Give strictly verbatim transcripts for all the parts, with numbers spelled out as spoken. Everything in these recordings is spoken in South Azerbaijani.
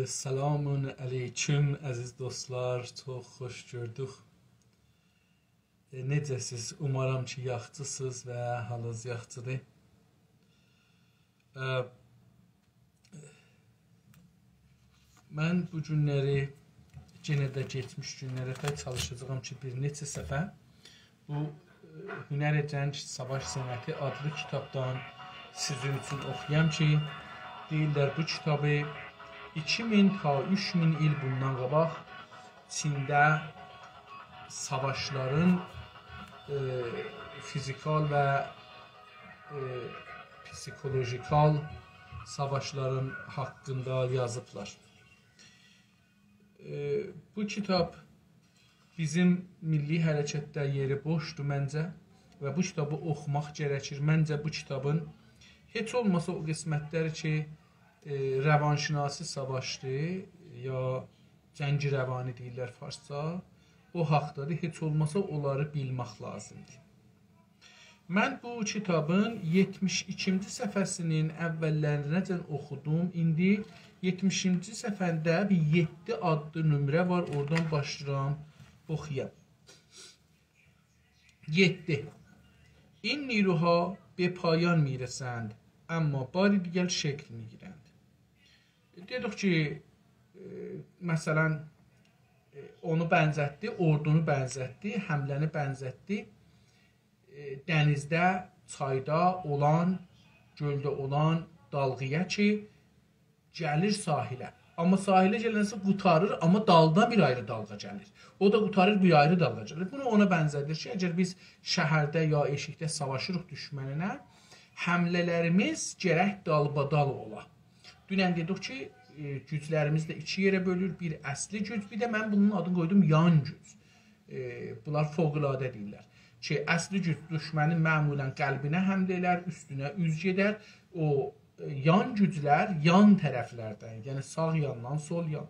سلام علیکم، عزیز دوستلار، چوخ خوش گؤردوک. ائ، نئجه‌سیز؟ اومارام کی، یاخشیسینیز و حالینیز یاخشیدیر. ائ، من بو گونلری، یئنه ده کئچمیش گونلره تک چالیشاجاغام کی، بیر نئچه صفحه بو، ائ، هنر جنگ ساواش صنعتی آدلی کیتابدان سیزین اوچون اوخویام کی، دئییرلر بو کیتابی ایکی مین تا اوچ مین ایل بوندان قاباق چینده ساواشلارین، ائ، فیزیکال و، ائ، پسیکولوژیکال ساواشلارین حاقیندا یازیبلار. ائ، بو کیتاب بیزیم میللی حرکتده یئری بوشدور منجه و بو کیتابی اوخوماق گرکیر. منجه بو کیتابین هئچ اولماسا او قسمتلری کی، ائ، روانشناسی ساواشدیر، یا جنگ روانی دئییرلر فارسجا، او حاقدادیر. هئچ اولماسا اونلاری بیلمک لازیمدیر. من بو کیتابین یئتمیش ایکینجی صفحه‌سینین اوللرینه‌جن اوخودوم. ایندی یئتمیشینجی صفحه‌ده بیر یئددی آدلی نمره وار، اورادان باشلاییرام اوخویام. یئددی. این نیروها به پایان می‌رسند، اما باری دیگر شکل می‌گیرند. دئدیک کی، ائ، مثلا، ائ، اونو بنزتدی، اوردونو بنزتدی، حمله‌نی بنزتدی. ائ، دنیزده، چایدا اولان، گؤلده اولان دالغایا کی، گلیر ساحله. آمما ساحله گلنده قوتاریر، آمما دالدان بیر آیری دالغا گلیر. او دا قوتاریر، بیر آیری دالغا گلیر. بونو اونا بنزه‌دیر کی، اگر بیز شهرده یا ائشیکده ساواشیریق دوشمنینه، حمله‌لریمیز گرک دالبادال اولا. دونن دئدیک کی، ائ، گوجلریمیزی ده ایکی یئره بؤلور. بیر اصلی گوج، بیر ده من بونون آدینی قویدوم یان گوج. ائ، بونلار فوق‌العاده دئییرلر. کی، اصلی گوج دوشمنین معمولا قلبینه حمله ائلر، اوستونه اوز گئدر. او، ائ، یان گوجلر یان طرفلردن، یعنی ساغ یاندان، سول یان،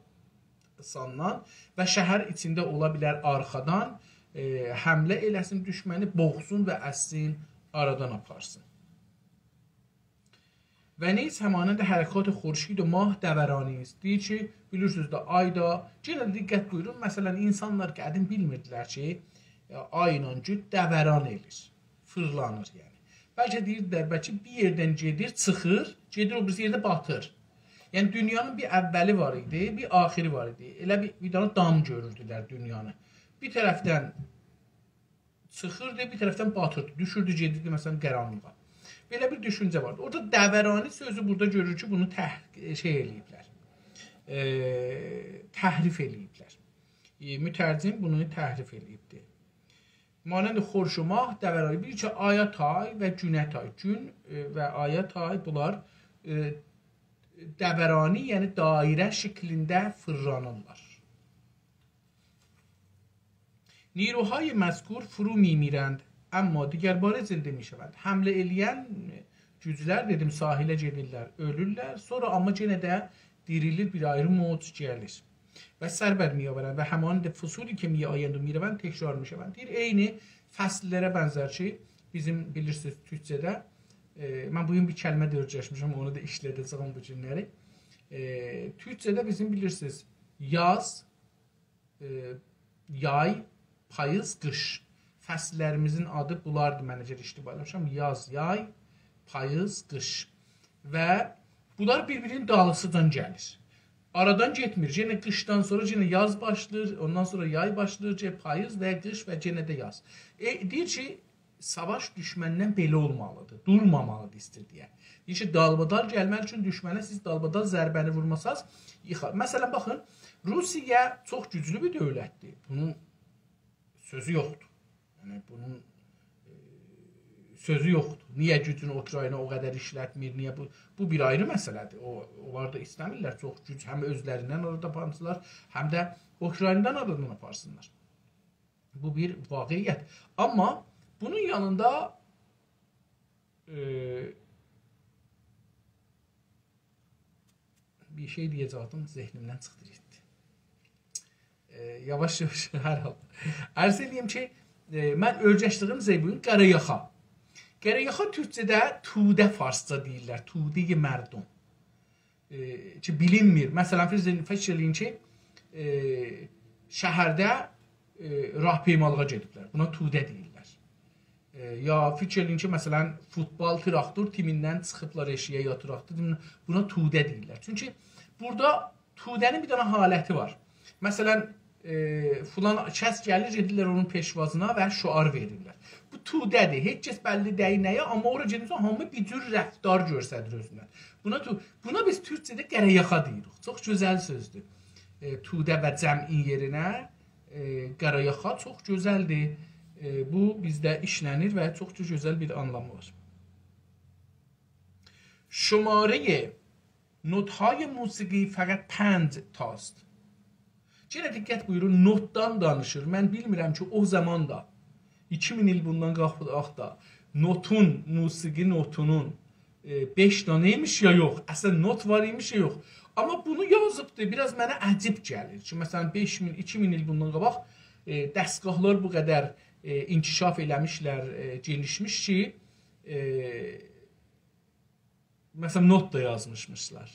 ساندان و شهر ایچینده اولا بیلر آرخادان، ائ، حمله ائله‌سین دوشمنی، بوغسون و اسسین، آرادان آپارسین. و نیز همانند حرکات خورشید و ماه دورانی است. دئییر کی، بیلیرسینیز ده، آی دا، یئنه ده دقت بویورون، مثلا، اینسانلار قدیم بیلمیردیلر کی، ائ، آی ایله گون دوران ائله‌ییر، فیرلانیر، یعنی. بلکه دئییردیلر، بلکه بیر یئردن گئدیر، چیخیر، گئدیر او بیریسی یئرده باتیر. یعنی، دونیانین بیر اوّلی وار ایدی، بیر آخیری وار ایدی. ائله بیر، بیر دنه دام گؤروردولر دونیانی. بیر طرفدن چیخیردی، بیر طرفدن باتیردی، دوشوردو، گئدیردی، مثلا، قارانلیغا. بئله بیر دوشونجه واردی. اورادا دورانی سؤزو بورادا گؤرور کی، بونو تح-، شئی ائله‌ییبلر. ائ، تحریف ائله‌ییبلر. ائ، مترجم بونو تحریف ائله‌ییبدی. مانند خورشید و ماه دورانی، بیلیر کی، آیا تای و گونه تای، گون، ائ، و آیا تای بونلار، ائ، دورانی، یعنی دایره شکلینده فیرلانیرلار. نیروهای مذکور فرو می‌میرند، اما دیگر باره زنده می‌شوند. حمله ائله‌ین گوجلر، دئدیم، ساحله گئدیرلر، اؤلورلر. سونرا آمما یئنه ده دیریلیر، بیر آیری موج گلیر. و سر بر می‌آورند و همانند فصولی که می‌آیند و می‌روند تکرار می‌شوند. دئییر، عینی فصل‌لره بنزر کی، بیزیم، بیلیرسینیز، تورکجه‌ده، ائ، من بو گون بیر کلمه ده اؤیرشمیشم، اونو دا ایشله‌ده‌جه‌یم بو گونلری. ائ، تورکجه‌ده بیزیم، بیلیرسینیز، یاز، ائ، یای، پاییز، قیش. فصل‌لریمیزین آدی بولاردی، من اگر اشتباه ائله‌میرم. یاز، یای، پاییز، قیش. و بونلار بیر-بیرینین دالیسیجان گلیر. آرادان گئتمیر. یئنه قیشدان سونرا یئنه یاز باشلاییر، اوندان سونرا یای باشلاییر، یئنه پاییز و قیش و یئنه ده یاز. ائ، دئییر کی، ساواش دوشمندن بئله اولمالیدیر، دورمامالیدیر، ایسته‌ییر دئیه. دئییر کی، دالبادال گلمک اوچون دوشمنه سیز دالبادال ضربه‌نی وورماساز، ییخار. مثلا، باخین، روسیه چوخ گوجلو بیر دؤولتدیر. بونون سؤزو یوخدور. یعنی، بونون، ائ، سؤزو یوخدور. نییه گوجونو اوکراینا او قدر ایشلتمیر، نییه بو، بو بیر آیری مسئله‌دیر. او، اونلار دا ایسته‌میرلر چوخ گوج هم اؤزلریندن آرادان آپارسینلار، هم ده اوکراینادان آرادان آپارسینلار. بو بیر واقعیت. آمما بونون یانیندا، ائ، بیر شئی دئیه‌جکدیم، ذهنیمدن چیخدی گئتدی. ائ، یاواش-یاواش، هر حالدا. عرض ائله‌ییم کی، ائ، من اؤیرشدیگیم زئبون قارایاخا. قارایاخا تورکجه‌ده توده، فارسجا دئییرلر، توده‌ی مردم. ائ، کی، بیلینمیر. مثلا، فیکیر ائله‌یین، فیکیر ائله‌یین کی، ائ، شهرده، ائ، راهپیمالیغا گئدیبلر. بونا توده دئییرلر. ائ، یا فیکیر ائله‌یین کی، مثلا، فوتبال تراکتور تیمیندن چیخیبلار ائشیگه یا تراکتور تیمیندن. بونا توده دئییرلر. چونکی بورادا توده‌نین بیر دنه حالتی وار. مثلا، ائ، فلان کس گلیر، گئدیرلر اونون پیشوازینا و شعار وئریرلر. بو توده‌دیر. هئچ کس بللی دئییل نه‌یه، آمما اورا گئدیرسن، هامی بیر جور رفتار گؤستریر اؤزوندن. بونا تو-، بونا بیز تورکجه‌ده قارایاخا دئییریک. چوخ گؤزل سؤزدور. ائ، توده و جمعین یئرینه، ائ، قارایاخا چوخ گؤزلدیر. ائ، بو بیزده ایشله‌نیر و چوخ دا گؤزل بیر آنلامی وار. شمارهٔ نت‌های موسیقی فقط پنج تاست. یئنه دقت بویورون، نتدان دانیشیر. من بیلمیرم کی، او زامان دا، ایکی مین ایل بوندان قاباق دا، نتون، موسیقی نتونون، ائ، بئش دنه ایمیش یا یوخ. اصلا نت وار ایمیش یا یوخ. آمما بونو یازیبدی. بیر آز منه عجیب گلیر کی، مثلا، بئش مین، ایکی مین ایل بوندان قاباق، ائ، دستگاهلار بو قدر، ائ، انکشاف ائله‌میشلر، ائ، گئنیشمیش کی، ائ، مثلا، نت دا یازمیشمیشلار.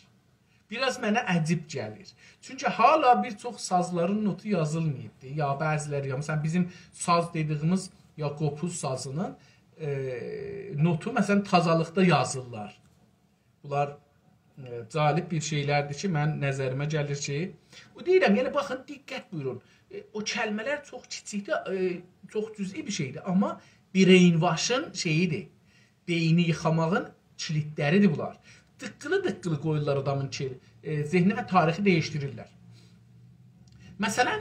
بیر آز منه عجیب گلیر. چونکی حالا بیر چوخ سازلارین نتو یازیلماییبدی. یا بعضیلری، یا مثلا، بیزیم ساز دئدیگیمیز یا قوپوز سازینین، ائ، نتو، مثلا، تازالیقدا یازیرلار. بونلار، ائ، جالب بیر شئیلردیر کی، من نظریمه گلیر کی، او دئییرم، یعنی، باخین، دقت بویورون. ائ، او کلمه‌لر چوخ کیچیکدیر، ائ، چوخ جزئی بیر شئیدیر، آمما brainwash-ین شئییدیر. بئینی ییخاماغین کیلیدلریدیر بونلار. دیققیلی-دیققیلی قویورلار آدامین کی، ائ، ذهنی و تاریخی دییشدیریرلر. مثلا،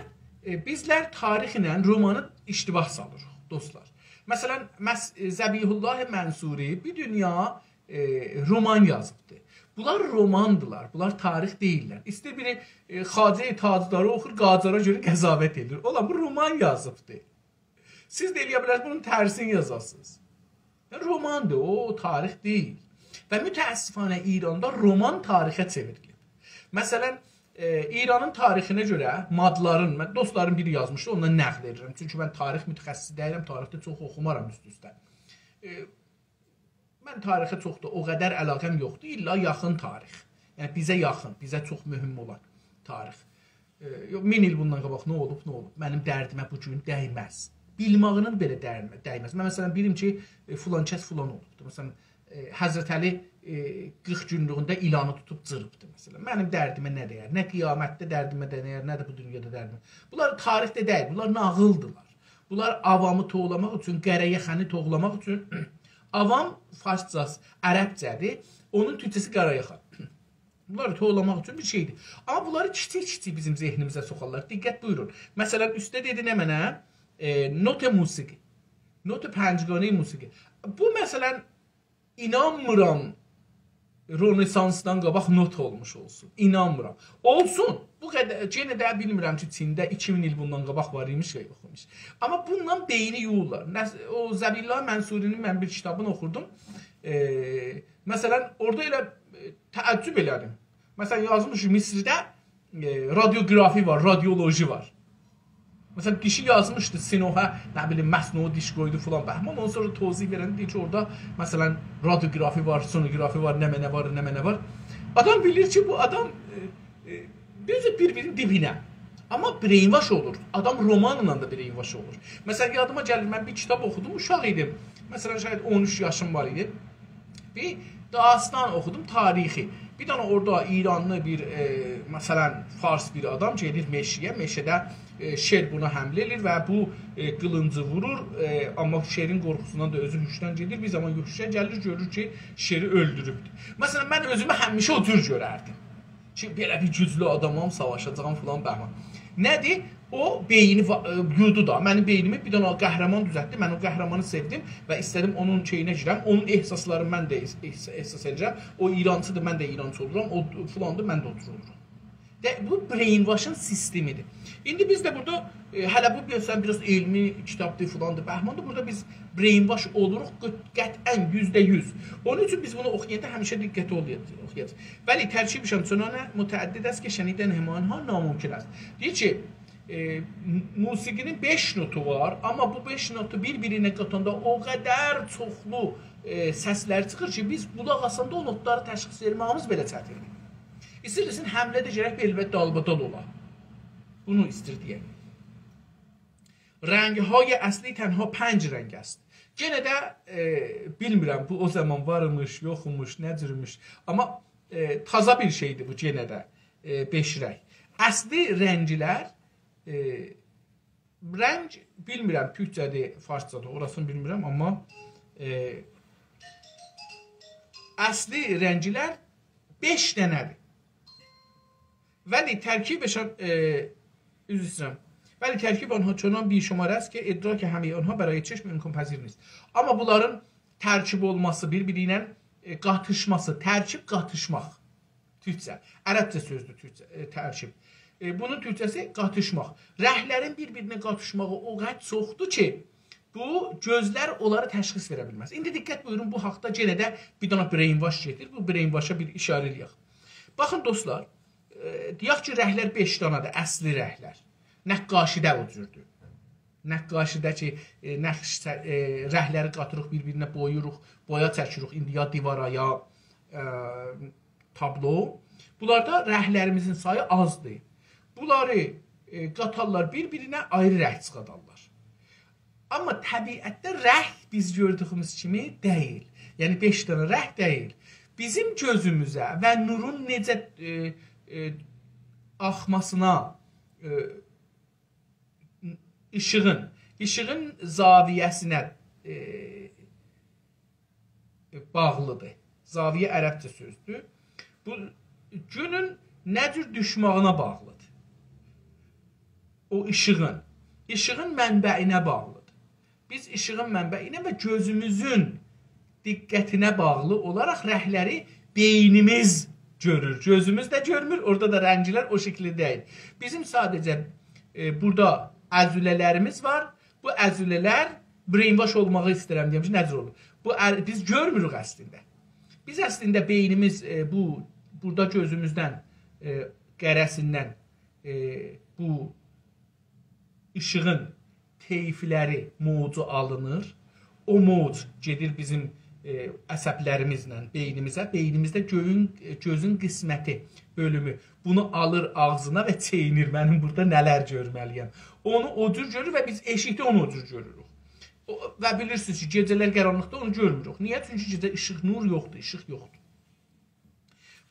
ائ، بیزلر تاریخ ایله رومانی اشتباه سالیریق، دوستلار. مثلا، مس-، ائ، ذبیح‌الله منصوری بیر دونیا، ائ، رومان یازیبدی. بونلار روماندیلار، بونلار تاریخ دئییللر. ایسته‌ییر بیری، ائ، خواجه تاجداری اوخور، قاجارا گؤره قضاوت ائدیر. اولان، بو رومان یازیبدی. سیز ده ائلیه بیلرسینیز بونون ترسینی یازاسینیز. روماندیر، او تاریخ دئییل. و متأسفانه ایراندا رومان تاریخه چئوریلیب. مثلا، ائ، ایرانین تاریخینه گؤره مادلارین، من، دوستلارین بیری یازمیشدی، اوندان نقل ائدیرم. چونکی من تاریخ متخصصی دئییلم، تاریخده چوخ اوخومارام اوست-اوسته. ائ، من تاریخه چوخ دا او قدر علاقه‌م یوخدور، الا یاخین تاریخ. یعنی بیزه یاخین، بیزه چوخ مهم اولان تاریخ. ائ، یوخ، مین ایل بوندان قاباق نه اولوب، نه اولوب؟ منیم دردیمه بو گون دیمز. بیلماغینین بئله دردیمه دیمز. من، مثلا، بیلیم کی، ائ، فلان کس فلان اولوبدور. مثلا، ائ، حضرت علی، ائ، قیرخ گونلویونده ایلانی توتوب جیریبدی، مثلا. منیم دردیمه نه دیر؟ نه قیامتده دردیمه دیر، نه ده بو دونیادا دردیمه. بونلار تاریخ ده دئییل، بونلار ناغیلدیلار. بونلار عوامی توولاماق اوچون، قارایاخانی توولاماق اوچون، عوام فارسجاسی، عربجه‌دیر، اونون تورکجه‌سی قارایاخا. بونلاری توولاماق اوچون بیر شئیدیر. آمما بونلاری کیچیک-کیچیک بیزیم ذهنیمیزه سوخارلار. دقت بویورون. مثلا، اوسته دئدی نمنه؟ ائ، نت موسیقی. نت پنجگانه موسیقی. بو، مثلا، اینانمیرام رنسانسدان قاباق نت اولموش اولسون. اینانمیرام. اولسون. بو قدر، یئنه ده بیلمیرم کی، چینده ایکی مین ایل بوندان قاباق وار ایمیش یا یوخ ایمیش. آمما بونونلا بئینی یویورلار. نس-، او ذبیح‌الله منصوری‌نین من بیر کیتابینی اوخوردوم. ائ، مثلا، اورادا ائله، ائ، تعجب ائله‌دیم. مثلا، یازمیش مصرده، ائ، رادیوگرافی وار، رادیولوژی وار. مثلا، کیشی یازمیشدی سینوهه، نه بیلیم، مصنوعی دیش قویدو فلان، بهمان. اوندان سونرا توضیح وئرنده دئییر کی، اورادا، مثلا، رادیوگرافی وار، سونوگرافی وار، نمنه وار، نمنه وار. آدام بیلیر کی، بو آدام، ائ، ائ، دوزو بیر-بیرینین دیبینه. آمما brainwash اولور. آدام رومانلا دا brainwash اولور. مثلا، یادیما گلیر، من بیر کیتاب اوخودوم، اوشاق ایدیم. مثلا، شاید اون اوچ یاشیم وار ایدی. بیر داستان اوخودوم، تاریخی. بیر دنه اورادا ایرانلی بیر، ائ، مثلا، فارس بیر آدام گئدیر مئشه‌یه، مئشه‌ده، ائ، شئر بونا حمله ائله‌ییر و بو، ائ، قیلینجی وورور، ائ، آمما شئرین قورخوسوندان دا اؤزو هوشدان گئدیر. بیر زامان هوشا گلیر، گؤرور کی، شئری اؤلدوروبدور. مثلا، من اؤزومو همیشه او جور گؤرردیم. کی، بئله بیر گوجلو آدامام، ساواشاجاغام فلان، بهمان. نه‌دیر؟ او بئینی وا-، ائ، یودو دا. منیم بئینیمی بیر دنه قهرمان دوزلتدی. من او قهرمانی سئودیم و ایسته‌دیم اونون شئیینه گیرم. اونون احساسلارینی من ده احس-، احس-، احساس ائدیرم. او ایرانچیدیر، من ده ایرانچی اولورام. او فلاندیر، من ده او جور اولورام. ده، بو brainwash-ین سیستمیدیر. ایندی بیز ده بورادا، ائ، هله بو، مثلا، بیر آز علمی کیتابدیر، فلاندیر، بهماندیر. بورادا بیز brainwash اولوروق، قط-، قطعا، یوزده یوز. اونون اوچون بیز بونو اوخویاندا همیشه دقتلی اوخویاجاغیق، اوخویاجاغیق. «ولی ترکیبشان چنان متعدد است که شنیدن همه آنها ناممکن است.» دئییر کی، ائ، موسیقی‌نین بئش نوتو وار، آمما بو بئش نوتو بیر-بیرینه قاتاندا او قدر چوخلو، ائ، سسلر چیخیر کی، بیز قولاق آساندا او نوتلاری تشخیص وئرمه‌ییمیز بئله چتیندیر. ایسته‌ییر دئسین، حمله ده گرک بیر البته دالبادال اولا. بونو ایسته‌ییر دئیه. رنگ‌های اصلی تنها پنج رنگ است. یئنه ده، ائ، بیلمیرم، بو او زامان وارمیش، یوخموش، نه جورموش. آمما، ائ، تازا بیر شئیدیر بو یئنه ده، ائ، بئش رنگ. اصلی رنگلر، ائ، رنگ، بیلمیرم، تورکجه‌دیر، فارسجادیر، اوراسینی بیلمیرم، آمما، ائ، اصلی رنگلر بئش دنه‌دیر. ولی ترکیبشان، ائ، عذر ایسته‌ییرم. ولی ترکیب آنها چنان بی‌شمار است که ادراک همهٔ آنها برای چشم امکان پذیر نیست. آمما بونلارین ترکیب اولماسی، بیر-بیری ایله، ائ، قاتیشماسی، ترکیب قاتیشماق. تورکجه. عربجه سؤزدور تورکجه، ائ، ترکیب. ائ، بونون تورکجه‌سی قاتیشماق. رنگلرین بیر-بیرینه قاتیشماغی او قدر چوخدور کی، بو گؤزلر اونلاری تشخیص وئره بیلمز. ایندی دقت بویورون، بو حاقدا یئنه ده بیر دنه brainwash گئدیر. بو brainwashا بیر ایشاره ائله‌یک. باخین دوستلار، ائ، دئیک کی، رنگلر بئش دنه‌دیر، اصلی رنگلر. نقاشی‌ده او جوردور. نقاشی‌ده کی، ائ، نقش، ائ، رنگلری قاتیریق بیر-بیرینه، بویوروق، بویا چکیریک، ایندی یا دیوارا، یا، ائ، تابلو. بونلاردا رنگلریمیزین سایی آزدیر. بونلاری، ائ، قاتارلار بیر-بیرینه، آیری رنگ چیخادارلار. آمما طبیعتده رنگ بیز گؤردویوموز کیمی دئییل. یعنی بئش دنه رنگ دئییل. بیزیم گؤزوموزه و نورون نئجه، ائ، ائ، آخماسینا، ائ، ایشیغین، ایشیغین زاویه‌سینه، ائ، باغلیدیر. زاویه عربجه سؤزدور. بو گونون نه جور دوشماغینا باغلیدیر. او ایشیغین، ایشیغین منبعینه باغلیدیر. بیز ایشیغین منبعینه و گؤزوموزون دقتینه باغلی اولاراق رنگلری بئینیمیز گؤرور. گؤزوموز ده گؤرمور، اورادا دا رنگلر او شکیلده دئییل. بیزیم ساده‌جه، ائ، بورادا عضله‌لریمیز وار. بو عضله‌لر brainwash اولماغی ایسته‌ییرم دئمیش، نه جور اولور؟ بو ار-، بیز گؤرموروک اصلینده. بیز اصلینده بئینیمیز، ائ، بو، بورادا گؤزوموزدن، ائ، قره‌سیندن، ائ، بو ایشیغین طیفلری، موجو آلینیر. او موج گئدیر بیزیم، ائ، عصبلریمیزله بئینیمیزه. بئینیمیزده گؤیون، ائ، گؤزون قسمتی، بؤلومو بونو آلیر آغزینا و چئینیر. منیم بورادا نه‌لر گؤرمه‌لی‌یم. اونو او جور گؤرور و بیز ائشیکده اونو او جور گؤروروک. او، و بیلیرسینیز کی، گئجه‌لر قارانلیقدا اونو گؤرموروک. نییه؟ چونکی گئجه ایشیق، نور یوخدور، ایشیق یوخدور.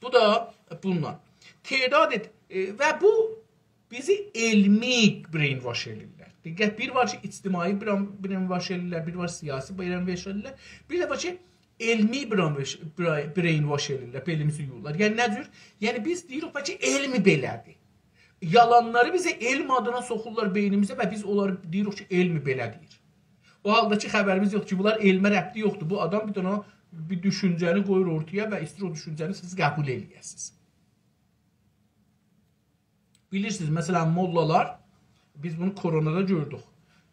بو دا بوندان. تعداد، ائ، و بو بیزی علمی brainwash ائله‌ییرلر. دقت، بیر وار کی، اجتماعی brain-، brainwash ائله‌ییرلر، بیر وار سیاسی brainwash ائله‌ییرلر، بیر ده وار کی، علمی brainwash، brain-، brainwash ائله‌ییرلر، بئلینیزی یویورلار. یعنی نه جور؟ یعنی بیز دئییریک، بلکه علم بئله‌دیر. یالانلاری بیزه علم آدینا سوخورلار بئینیمیزه و بیز اونلاری دئییریک کی، علم بئله دئییر. او حالدا کی، خبریمیز یوخدور کی، بونلار علمه ربطی یوخدور. بو آدام بیر دنه بیر دوشونجه‌نی قویور اورتایا و ایسته‌ییر او دوشونجه‌نی سیز قبول ائله‌یه‌سینیز. بیلیرسینیز، مثلا، موللالار، بیز بونو کرونادا گؤردوک.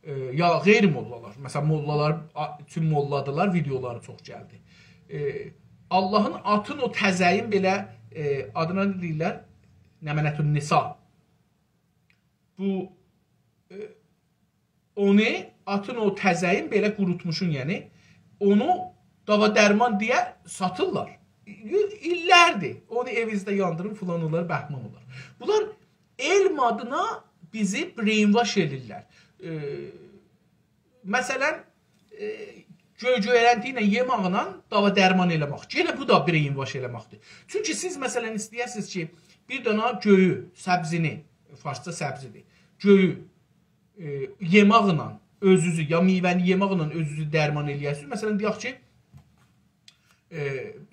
ائ، یا غیر موللالار، مثلا، موللالار آ-، اوچون موللادیلار، ویدئولاری چوخ گلدی. ائ، آللاهین آتین او تزه‌یین بئله، ائ، آدینا نه دئییرلر؟ نمنة النساء. بو، ائ، اونو، آتین او تزه‌یین بئله قوروتموشون، یعنی اونو داوا درمان دئیه ساتیرلار. ایل-، ایللردیر. اونو ائوینیزده یاندیرین، فلان اولار، بهمان اولار. بونلار علم آدینا بیزی brainwash ائله‌ییرلر. ائ، مثلا، ائ، گؤی-، گؤیرنتی ایله، یئماقلا داوا درمان ائله‌مک. یئنه بو دا brainwash ائله‌مکدیر. چونکی سیز، مثلا، ایسته‌یه‌سینیز کی، بیر دنه گؤیو، سبزینی، فارسجا سبزی‌دیر، گؤیو، ائ، یئماقلا اؤزونوزو، یا میوه‌نی یئماقلا اؤزونوزو درمان ائله‌یه‌سینیز. مثلا، دئیک کی، ائ،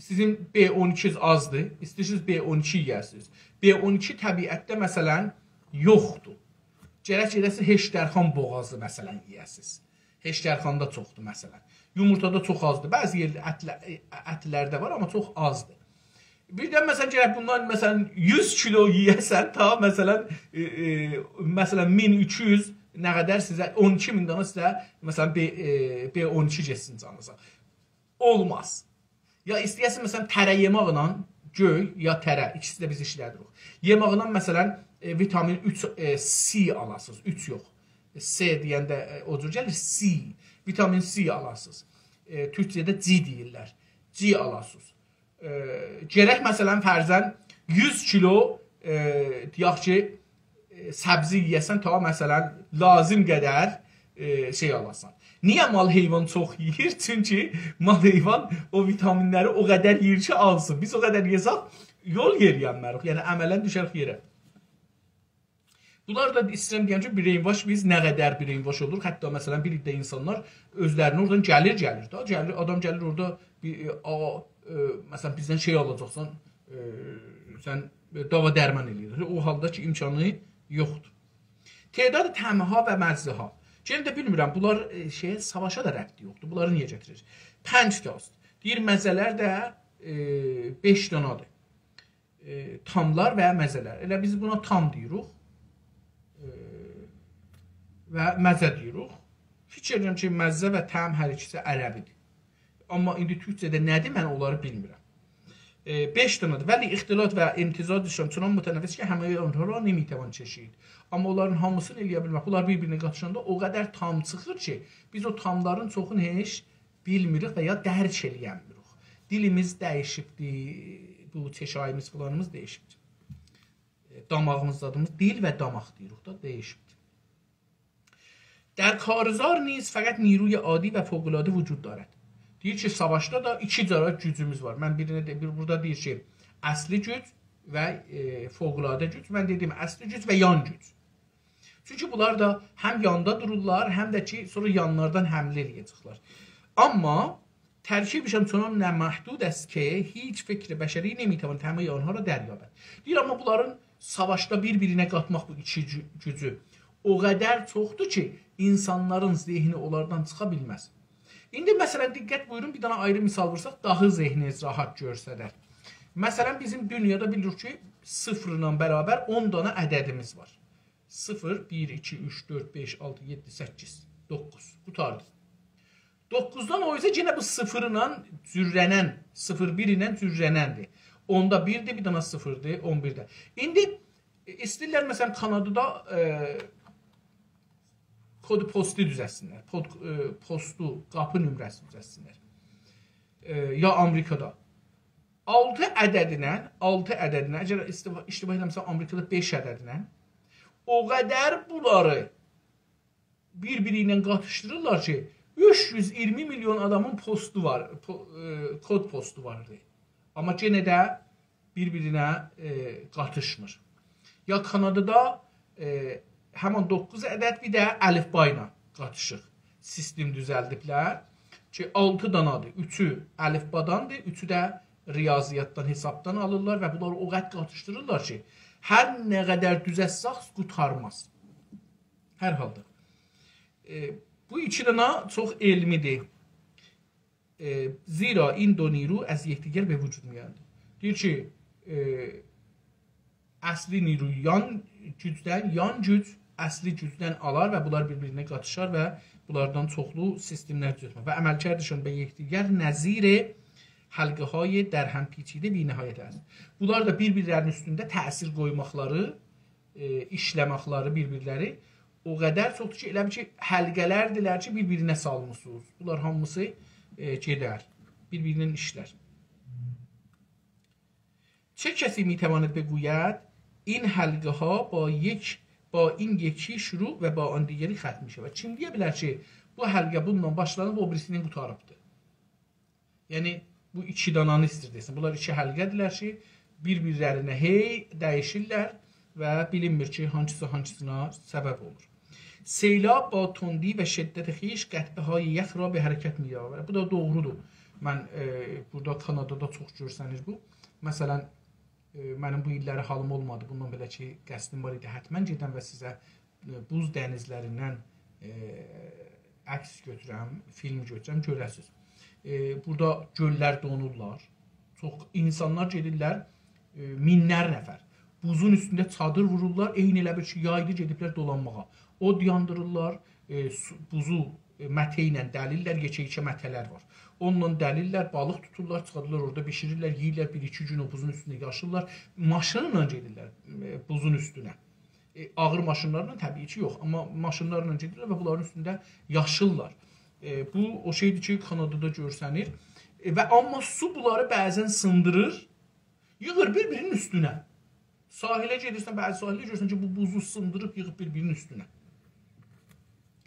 سیزین ب اون ایکی آزدیر، ایسته‌ییرسینیز ب اون ایکی یئیه‌سینیز. ب اون ایکی طبیعتده، مثلا، یوخدور. گرک ائله‌سین هشترخان بوغازی، مثلا، یئیه‌سینیز. هشترخاندا چوخدور، مثلا. یومورتادا چوخ آزدیر. بعضی یئرده اتله-، ائ، اتلرده وار، آمما چوخ آزدیر. بیردن، مثلا، گرک بوندان، مثلا، یوز کیلو یئیه‌سن، تا، مثلا، ائ، ائ، مثلا، مین اوچ یوز نه قدر سیزه، اون ایکی مین دانا سیزه، مثلا، ب، ائ، ب اون ایکی گئتسین جانینیزا. اولماز. یا ایسته‌یه‌سین، مثلا، تره یئماقلا، گؤی یا تره، ایکیسی ده بیز ایشله‌دیریک. یئماقلا، مثلا، ائ، ویتامین اوچ، ائ، سی آلاسینیز، اوچ یوخ. ائ، س دئینده، ائ، او جور گلیر، سی. ویتامین سی آلاسینیز. ائ، تورکجه‌ده جی دئییرلر. جی آلاسینیز. ائ، گرک، مثلا، فرضاً، یوز کیلو، ائ، دئیک کی، ائ، سبزی یئیه‌سن، تا، مثلا، لازم قدر، ائ، شئی آلاسان. نییه مال حیوان چوخ یئییر؟ چونکی مال حیوان او ویتامین‌لری او قدر یئییر کی، آلسین. بیز او قدر یئسک، یول یئرییه‌نمه‌ریک. یعنی، عملا دوشریک یئره. بونلار دا ایسته‌ییرم دئیم کی، brainwash، بیز نه قدر brainwash اولوروق. حتی، مثلا، بیر عده اینسانلار اؤزلرینی اورادان گلیر، گلیر دا. گلیر، آدام گلیر اورادا بیر، ائ، آ، ائ، مثلا، بیزدن شئی آلاجاقسان، ائ، سن، ائ، داوا درمان ائله‌ییر. او حالدا کی، امکانی یوخدور. تعداد طعم‌ها و مزه‌ها. یئنه ده بیلمیرم، بونلار، ائ، شئیه، ساواشا دا ربطی یوخدور. بونلاری نییه گتیریر؟ پنج تاست. دئییر، مزه‌لر ده، ائ، بئش دانادیر. ائ، طعم‌لر و مزه‌لر. ائله بیز بونا طعم دئییریک. ائ، و مزه دئییریک. فیکیر ائدیرم کی، مزه و طعم هر ایکیسی عربی‌دیر. آمما ایندی تورکجه‌ده نه‌دیر، من اونلاری بیلمیرم. ائ، بئش دانادیر. «ولی اختلاط و امتزاجشان چنان متنوع است که همهٔ آنها را نمی‌توان چشید.» آمما اونلارین هامیسینی ائلیه بیلمک. بونلار بیر-بیرینه قاتیشاندا او قدر طعم چیخیر کی، بیز او طعم‌لارین چوخونو هئچ بیلمیریک و یا درک ائلیه‌نمیریک. دیلیمیز دییشیبدیر، بو چشاییمیز فلانیمیز دییشیبدیر. ائ، داماغیمیز، زادیمیز، دیل و داماق دئییریک دا، دییشیبدیر. «در کارزار نیز فقط نیروی عادی و فوق‌العاده وجود دارد.» دئییر کی، ساواشدا دا ایکی جورا گوجوموز وار. من بیرینه ده، بیر، بورادا دئییر کی، اصلی گوج و، ائ، فوق‌العاده گوج. من دئدیم، اصلی گوج و یان گوج. چونکی بونلار دا هم یاندا دورورلار، هم ده کی، سونرا یانلاردان حمله ائله‌یه‌جکلر. «اما ترکیبشان چنان نامحدود است که هیچ فکر بشری نمی‌تواند همهٔ آنها را دریابد.» دئییر، آمما بونلارین ساواشدا بیر-بیرینه قاتماق بو ایکی گو-، گوجو او قدر چوخدور کی، اینسانلارین ذهنی اونلاردان چیخا بیلمز. ایندی، مثلا، دقت بویورون، بیر دنه آیری مثال وورساق، داها ذهنینیز راحت گؤرسدر. مثلا، بیزیم دونیادا بیلیریک کی، صفرله برابر اون دنه عددیمیز وار. صفر، بیر، ایکی، اوچ، دؤرد، بئش، آلتی، یئددی، سککیز، دوققوز. قوتاردی. دوققوزدان او اوزه یئنه بو صفرله جورلنن، صفر بیر ایله جورلنندیر. اوندا بیردیر، بیر دنه صفردیر، اون بیرده. ایندی، ائ، ایسته‌ییرلر، مثلا، کانادادا، ائ، کد پستی دوزلتسینلر. پد-، ائ، پستو، قاپی نمره‌سی دوزلتسینلر. ائ، یا آمریکادا. آلتی عددینن، آلتی عددینن، اگر اشتباه، اشتباه ائله‌میرمسم، آمریکادا بئش عددینن، او قدر بونلاری بیر-بیری ایله قاتیشدیریرلار کی، اوچ یوز اییرمی میلیون آدامین پستو وار، پو-، ائ، کد پستو واردی. آمما یئنه ده بیر-بیرینه، ائ، قاتیشمیر. یا کانادادا، ائ، همان دوققوز عدد بیر ده الفبا ایله قاتیشیق سیستم دوزلدیبلر کی، آلتی دانادیر. اوچو الفباداندیر، اوچو ده ریاضیاتدان، حسابدان آلیرلار و بونلاری او قدر قاتیشدیریرلار کی، هر نه قدر دوزلتسک، قوتارماز. هر حالدا. ائ، بو ایکی دنه چوخ علمی‌دیر. ائ، «زیرا این دو نیرو از یکدیگر به وجود می‌آیند.» دئییر کی، ائ، اصلی نیرو یان گوجدن، یان گوج اصلی گوجدن آلار و بونلار بیر-بیرینه قاتیشار و بونلاردان چوخلو سیستم‌لر دوزلتمک. «و عملکردشان به یکدیگر نظیر حلقه‌های در هم پیچیده بی‌نهایت است.» بونلار دا بیر-بیرلرینین اوستونده تأثیر قویماقلاری، ائ، ایشله‌مکلری بیر-بیرلری او قدر چوخدور کی، ائله بیل کی، حلقه‌لردیرلر کی، بیر-بیرینه سالمیسینیز. بونلار هامیسی، ائ، گئدر، بیر-بیرینن ایشلر. «چه کسی می‌تواند بگوید این حلقه‌ها با یک، با این یکی شروع و با آن دیگری ختم می‌شود؟» کیم دئیه بیلر کی، بو حلقه بونونلا باشلانیب، او بیریسی ایله قوتاریبدیر؟ یعنی، بو ایکی دانانی ایستیر دئسین. بونلار ایکی حلقه‌دیرلر کی، بیر-بیرلرینه هئی دییشیرلر و بیلینمیر کی، هانسیسی هانسیسینا سبب اولور. «سیلاب با تندی و شدت خویش قطعه‌های یخ را به حرکت می‌آورد.» بو دا دوغرودور. من، ائ، بورادا کانادادا چوخ گؤرسنیر بو. مثلا، ائ، منیم بو ایللری حالیم اولمادی. بوندان بئله کی، قصدیم وار ایدی، حتما گئدم و سیزه، ائ، بوز دنیزلریندن، ائ، عکس گؤتورم، فیلم گؤتورم، گؤره‌سینیز. ائ، بورادا گؤللر دونورلار. چوخ اینسانلار گئدیرلر، ائ، مینلر نفر. بوزون اوستونده چادیر وورورلار، عینی ائله بیل کی، یایدی، گئدیبلر دولانماغا. اود یاندیریرلار، ائ، سو-، بوزو، ائ، مته ایله دلیرلر، یئکه-یئکه مته‌لر وار. اونونلا دلیرلر، بالیق توتورلار، چیخاریرلار اورادا بیشیریرلر، یئییرلر، بیر-ایکی گون او بوزون اوستونده یاشیرلار. ماشینلا گئدیرلر، ائ، بوزون اوستونه. ائ، آغیر ماشینلارلا طبیعی کی، یوخ، آمما ماشینلارلا گئدیرلر و بونلارین اوستونده یاشیرلار. ائ، بو او شئیدیر کی، کانادادا گؤرسنیر. ائ، و آمما سو بونلاری بعضا سیندیریر، ییغیر بیر-بیرینین اوستونه. ساحله گئدیرسن، بعضی ساحله گؤرورسن کی، بو بوزو سیندیریب ییغیب بیر-بیرینین اوستونه.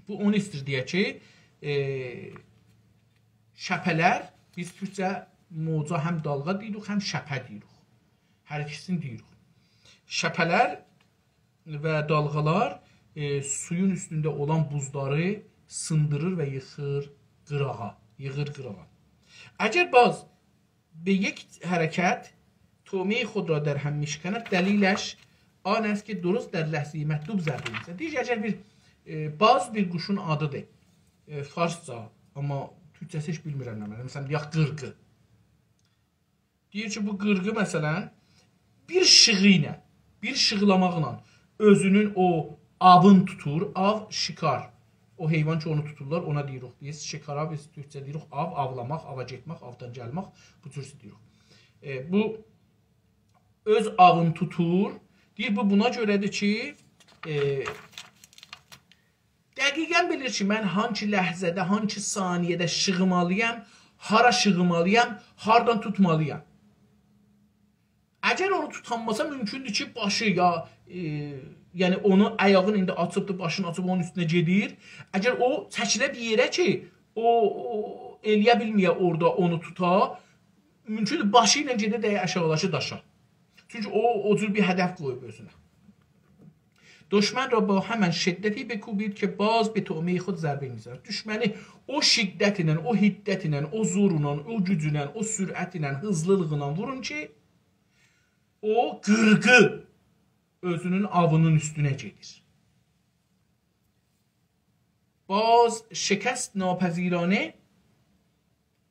بو اونو ایسته‌ییر دئیه کی، ائ، شپه‌لر، بیز تورکجه موجا هم دالغا دئییریک، هم شپه دئییریک. هر ایکیسینی دئییریک. شپه‌لر و دالغالار، ائ، سویون اوستونده اولان بوزلاری سیندیریر و ییخیر قیراغا، ییغیر قیراغا. اگر باز به یک حرکت طعمهٔ خود را در هم می‌شکند، دلیلش آن است که درست در لحظهٔ مطلوب ضربه می‌زند. دئییر کی، اگر بیر، ائ، باز بیر قوشون آدیدیر. ائ، فارسجا، آمما تورکجه‌سی هئچ بیلمیرم نه معنا. مثلا، دئیک، قیرغی. دئییر کی، بو قیرغی، مثلا، بیر شیغی ایله، بیر شیغلاماقلا اؤزونون او آوین توتور، آو، شکار. او حیوان کی، اونو توتورلار، اونا دئییریک بیز. شکارا بیز تورکجه دئییریک آو، آولاماق، آوا گئتمک، آودان گلمک، بو جور دئییریک. ائ، بو اؤز آوین توتور. دئییر، بو بونا گؤره‌دیر کی، ائ، دقیقا بیلیر کی، من هانسی لحظه‌ده، هانسی ثانیه‌ده شیغیمالی‌یام، هارا شیغیمالی‌یام، هاردان توتمالی‌یام. اگر اونو توتانماسا، مومکوندور کی، باشی یا، ائ، یعنی اونو آیاغین ایندی آچیبدیر، باشینی آچیب اونون اوستونه گئدیر. اگر او چکیله بیر یئره کی، او، او ائلیه بیلمه‌یه اورادا اونو توتا، مومکوندور باشی ایله گئده دَیه آشاغیداکی داشا. چونکی او، او جور بیر هدف قویوب اؤزونه. دشمن را با همان شدتی بکوبید که باز به طعمهٔ خود ضربه می‌زند. دوشمنی او شدت ایله، او حدت ایله، او زورلا، او گوجونن، او سرعت ایله، هیزلیلیغینا وورون کی، او قیرغی اؤزونون آوینین اوستونه گئدیر. باز شکست‌ناپذیرانه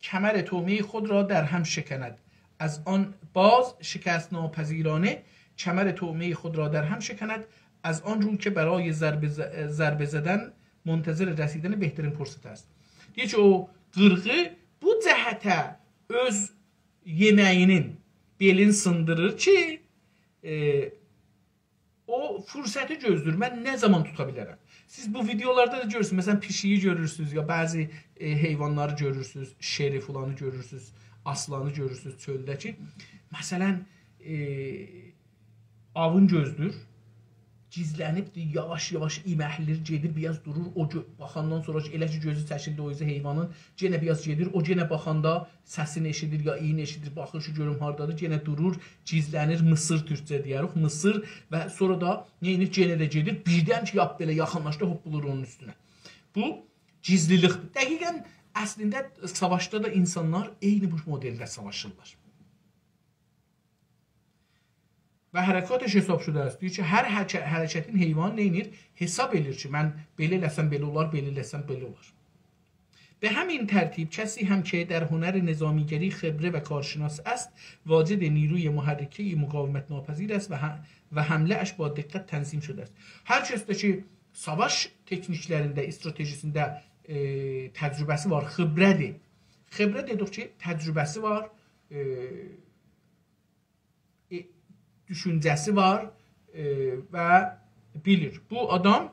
کمر طعمهٔ خود را در هم شکند. از آن، باز شکست‌ناپذیرانه کمر طعمهٔ خود را در هم شکند، از آن رو که برای ضربه ز-، ضربه زدن منتظر رسیدن بهترین فرصت است. دئییر کی، او قیرغی بو جهته اؤز یئمه‌یینین بئلین سیندیریر کی، ائ، او فرصتی گؤزله‌ییر. من نه زامان توتا بیلرم؟ سیز بو ویدئولاردا دا گؤرورسونوز. مثلا، پیشیگی گؤرورسونوز، یا بعضی، ائ، حیوانلاری گؤرورسونوز، شئری فلانی گؤرورسونوز، آسلانی گؤرورسونوز چؤلده کی، مثلا، ائ، آوین گؤزله‌ییر، گیزله‌نیبدیر، یاواش-یاواش ایمکلیر، گئدیر، بیر آز دورور، او گؤ-، باخاندان سونرا کی، ائله کی گؤزو چکیلدی او اوزه حیوانین، یئنه بیر آز گئدیر، او یئنه باخاندا سسینی ائشیدیر، یا اییینی ائشیدیر، باخیر کی، گؤروم هاردادیر، یئنه دورور، گیزله‌نیر، میسیر تورکجه دئیه‌ریک، میسیر و سونرا دا نئینیر، یئنه ده گئدیر، بیردن کی، لاپ بئله یاخینلاشدی، هوپپولور اونون اوستونه. بو گیزلیلیکدیر. دقیقا، اصلینده ساواشدا دا اینسانلار عینی بو مدلده ساواشیرلار. و حرکاتش حساب شده است. دئییر کی، هر حرک-، حرکتین حیوان نئینیر؟ حساب ائله‌ییر کی، من بئله ائله‌سم بئله اولار، بئله ائله‌سم بئله اولار. به همین ترتیب کسی هم که در هنر نظامی‌گری خبره و کارشناس است، واجد نیروی محرکهٔ مقاومت‌ناپذیر است و ح-، و حمله‌اش با دقت تنظیم شده است. هر کس ده کی، ساواش تکنیکلرینده، استراتژی‌سینده، ائ، تجربه‌سی وار، خبره‌دیر. خبره دئدیک کی، تجربه‌سی وار، ائ، ائ، دوشونجه‌سی وار، ائ، و بیلیر. بو آدام،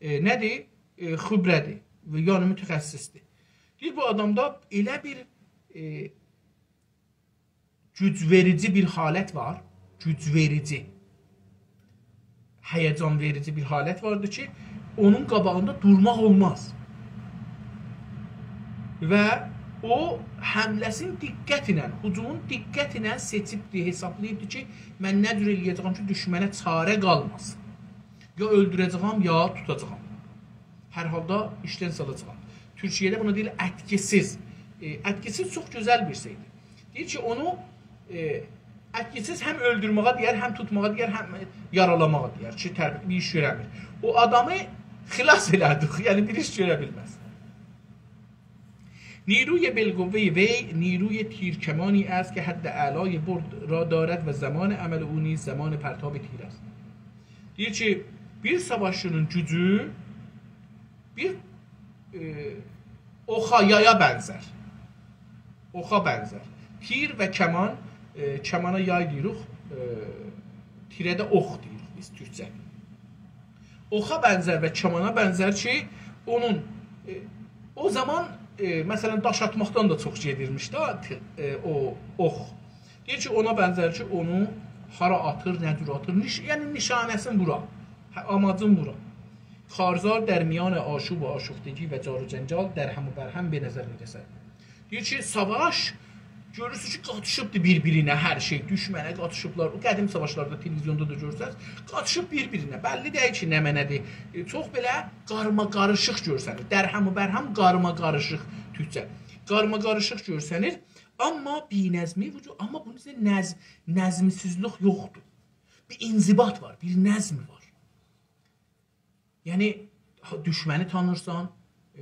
ائ، نه‌دیر؟ ائ، خبره‌دیر، و یعنی متخصص‌دیر. دئییر، بو آدامدا ائله بیر، ائ، گوج وئریجی بیر حالت وار، گوج وئریجی، هیجان وئریجی بیر حالت واردیر کی، اونون قاباغیندا دورماق اولماز. و او حمله‌سینی دقت ایله، هجومون دقت ایله سئچیبدی، حسابلاییبدی کی، من نه جور ائله‌یه‌جه‌یم کی، دوشمنه چاره قالماسین. یا اؤلدوره‌جه‌یم، یا توتاجاغام. هر حالدا ایشدن سالاجاغام. تورکیه‌ده بونا دئییرلر اتکی‌سیز. ائ، اتکی‌سیز چوخ گؤزل بیر شئیدیر. دئییر کی، اونو، ائ، اتکی‌سیز هم اؤلدورمه‌یه دئیر، هم توتماغا دئیر، هم یارالاماغا دئیر کی، تر-، بیر ایش گؤره‌میر. او آدامی خلاص ائله‌دیک، یعنی بیر ایش گؤره بیلمز. نیروی بالقوهٔ وی نیروی تیرکمانی است که حد اعلای برد را دارد و زمان عمل او نیز زمان پرتاب تیر است. دئییر کی، بیر ساواشچینین گوجو بیر، ائ، اوخا، یایا بنزر. اوخا بنزر. تیر و کمان، ائ، کمانا یای دئییریک، ائ، تیره ده اوخ دئییریک بیز تورکجه. اوخا بنزر و کمانا بنزر کی، اونون، ائ، او زامان، ائ، مثلا، داش آتماقدان دا چوخ گئدیرمیش ده، تی-، ائ، او اوخ. دئییر کی، اونا بنزر کی، اونو هارا آتیر، نه جور آتیر، نیش-، یعنی نشانه‌سین وورا. هه، آماجین وورا. کارزار در میان آشوب و آشفتگی و جار و جنجال در هم و بر هم به نظر می‌رسد. دئییر کی، ساواش گؤرورسونوز کی، قاتیشیبدیر بیر-بیرینه هر شئی. دوشمنه قاتیشیبلار. او قدیم ساواشلاردا تلویزیوندا دا گؤرسز، قاتیشیب بیر-بیرینه. بللی دئییل کی، نمنه‌دیر. ائ، چوخ بئله قارما-قاریشیق گؤرسنیر. در هم و بر هم قارما-قاریشیق تورکجه. قارما-قاریشیق گؤرسنیر. آمما بی‌نظمی وجود، آمما بونون ایچینده نظ-، نظم‌سیزلیک یوخدور. بیر انضباط وار، بیر نظم وار. یعنی، ها، دوشمنی تانیرسان، ائ،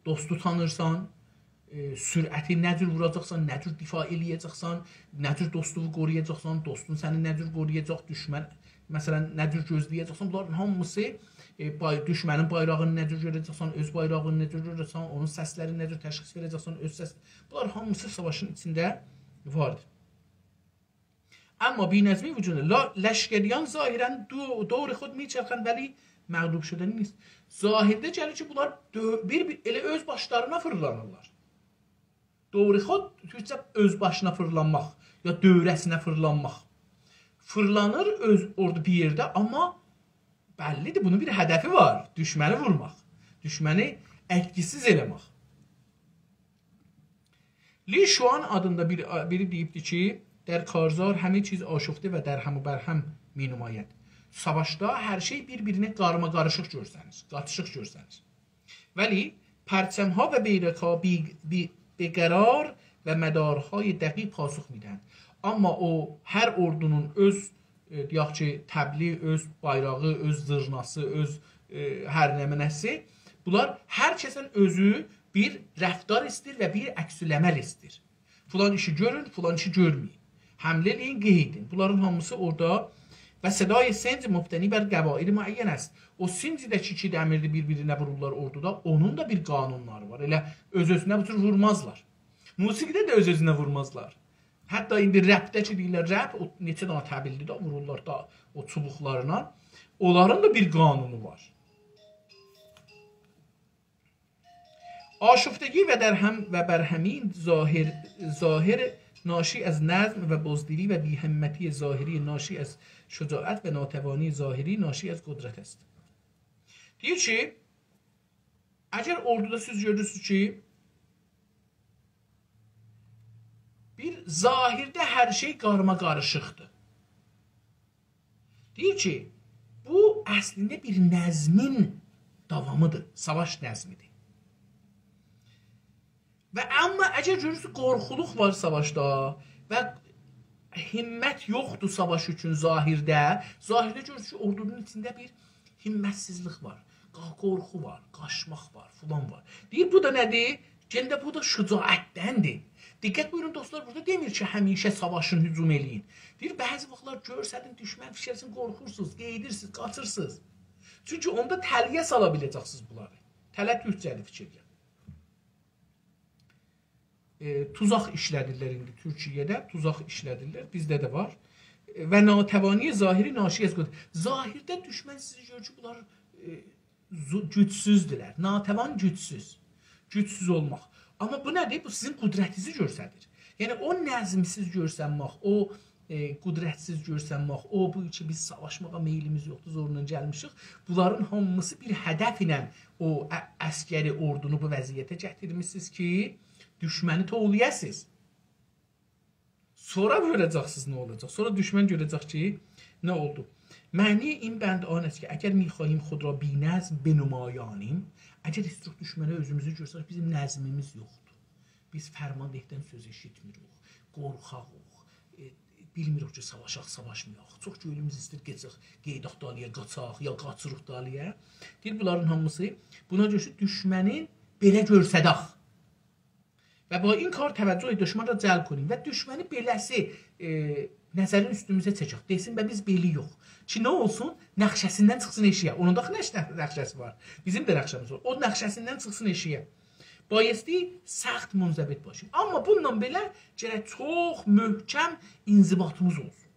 دوستو تانیرسان، ائ، سرعتی نه جور ووراجاقسان، نه جور دفاع ائله‌یه‌جکسن، نه جور دوستلوغو قورویاجاقسان، دوستون سنی نه جور قورویاجاق، دوشمن، مثلا، نه جور گؤزله‌یه‌جکسن، بونلارین هامیسی، ائ، بای-، دوشمنین بایراغینی نه جور گؤره‌جکسن، اؤز بایراغینی نه جور گؤره‌جکسن، اونون سسلرینی نه جور تشخیص وئره‌جکسن، اؤز سس-، بونلار هامیسی ساواشین ایچینده واردیر. آمما بی‌نظمی وجودو لا-، لشکریان ظاهراً دو-، دور خود می‌چرخند ولی مغلوب شدنی نیست. ظاهرده گلیر کی، بونلار دؤ-، بیر-بیر ائله اؤز باشلارینا فیرلانیرلار. دور خود تورکجه اؤز باشینا فیرلانماق، یا دؤوره‌سینه فیرلانماق. فیرلانیر اؤز اورادا بیر یئرده، آمما بللی‌دیر، بونون بیر هدفی وار. دوشمنی وورماق، دوشمنی ائتکی‌سیز ائله‌مک. لی شوان آدیندا بیر، بیری دئییبدی کی، در کارزار همه چیز آشفته و در هم و بر هم می‌نماید. ساواشدا هر شئی بیر-بیرینه قارما-قاریشیق گؤرسنیر، قاتیشیق گؤرسنیر. ولی پرچم‌ها و بیرق‌ها بی-، بی-، به قرار و مدارهای دقیق پاسخ می‌دهند. آمما او، هر اوردونون اؤز، ائ، دئیک کی، طبلی، اؤز بایراغی، اؤز زیرناسی، اؤز، ائ، هر نمنه‌سی، بونلار هر کسین اؤزو بیر رفتار ایسته‌ییر و بیر عکس‌العمل ایسته‌ییر. فلان ایشی گؤرون، فلان ایشی گؤرمه‌یین. حمله ائله‌یین، قئییدین. بونلارین هامیسی اورادا و صدای سنج مبتنی بر قواعد معین است. او سنجی ده کی، ایکی دمیری بیر-بیرینه وورورلار اوردودا، اونون دا بیر قانونلاری وار. ائله اؤز-اؤزونه بو جور وورمازلار. موسیقی‌ده ده اؤز-اؤزونه وورمازلار. حتی ایندی رپده کی، دئییرلر رپ، او نئچه دنه طبلدی ده وورورلار دا او چوبوقلارینا. اونلارین دا بیر قانونو وار. آشفتگی و در هم و بر همین ظاهر، ظاهر ناشی از نظم و بزدلی و بی‌همتی ظاهری ناشی از شجاعت و ناتوانی ظاهری ناشی از قدرت است. دئییر کی، اگر اوردودا سیز گؤرورسونوز کی، بیر ظاهرده هر شئی قارما-قاریشیقدیر. دئییر کی، بو اصلینده بیر نظمین داوامی‌دیر، ساواش نظمی‌دیر. و آمما اگر گؤرورسونوز، قورخولوق وار ساواشدا و همت یوخدور ساواش اوچون ظاهرده، ظاهرده گؤرورسونوز کی، اوردونون ایچینده بیر همت‌سیزلیک وار، قا-، قورخو وار، قاچماق وار، فلان وار. دئییر، بو دا نه‌دیر؟ یئنه ده بو دا شجاعتدندیر. دقت بویورون دوستلار، بورادا دئمیر کی، همیشه ساواشین، هجوم ائله‌یین. دئییر، بعضی واختلار گؤرسنین، دوشمن فیکیر ائله‌سین، قورخورسونوز، قئییدیرسینیز، قاچیرسینیز. چونکی اوندا تله‌یه سالا بیله‌جکسینیز بونلاری. تله تورکجه‌دیر، فیکیر ائله‌ییرم. ائ، توزاق ایشله‌دیرلر ایندی تورکیه‌ده، توزاق ایشله‌دیرلر، بیزده ده وار. ائ، و ناتوانی ظاهری ناشی از قدرت. ظاهرده دوشمن سیزی گؤرور کی، بونلار، ائ، زو-، گوجسوزدولر. ناتوان گوجسوز. گوجسوز اولماق. آمما بو نه‌دیر؟ بو سیزین قدرتینیزی گؤستریر. یعنی، او نظم‌سیز گؤرسنمک، او، ائ، قدرت‌سیز گؤرسنمک، او، بو کی، بیز ساواشماغا میلیمیز یوخدور، زورلا گلمیشیک. بونلارین هامیسی بیر هدف ایله او ع-، عسکری اوردونو بو وضعیته گتیرمیسینیز کی، دوشمنی توولایاسینیز. سونرا گؤره‌جکسینیز نه اولاجاق. سونرا دوشمن گؤره‌جک کی، نه اولدو. معنی این بند آن است که اگر می‌خواهیم خود را بی‌نظم بنمایانیم، اگر ایستیروخ دوشمنه اؤزوموزو گؤسترک، بیزیم نظمیمیز یوخدور. بیز فرماندهدن سؤز ائشیتمیریک، قورخاغیق، ائ، بیلمیریک کی، ساواشاق، ساواشمایاق. چوخ گؤیلوموز ایسته‌ییر، گئچک، قئییداق دالییا، قاچاق، یا قاچیریق دالییا. دئییر، بونلارین هامیسی بونا گؤره کی، دوشمنین بئله گؤرسدک. و با این کار توجه دشمن را جلب کنیم. و دوشمنی بئله‌سی، ائ، نظرین اوستوموزه چکک. دئسین، و بیز بئله‌یوخ. کی، نه اولسون؟ نقشه‌سیندن چیخسین ائشیگه. اونون دا نقشه-، نقشه‌سی وار. بیزیم ده نقشه‌میز وار. او نقشه‌سیندن چیخسین ائشیگه. بایستی سخت منضبط باشیم. آمما بونونلا بئله گرک چوخ محکم انضباطیمیز اولسون.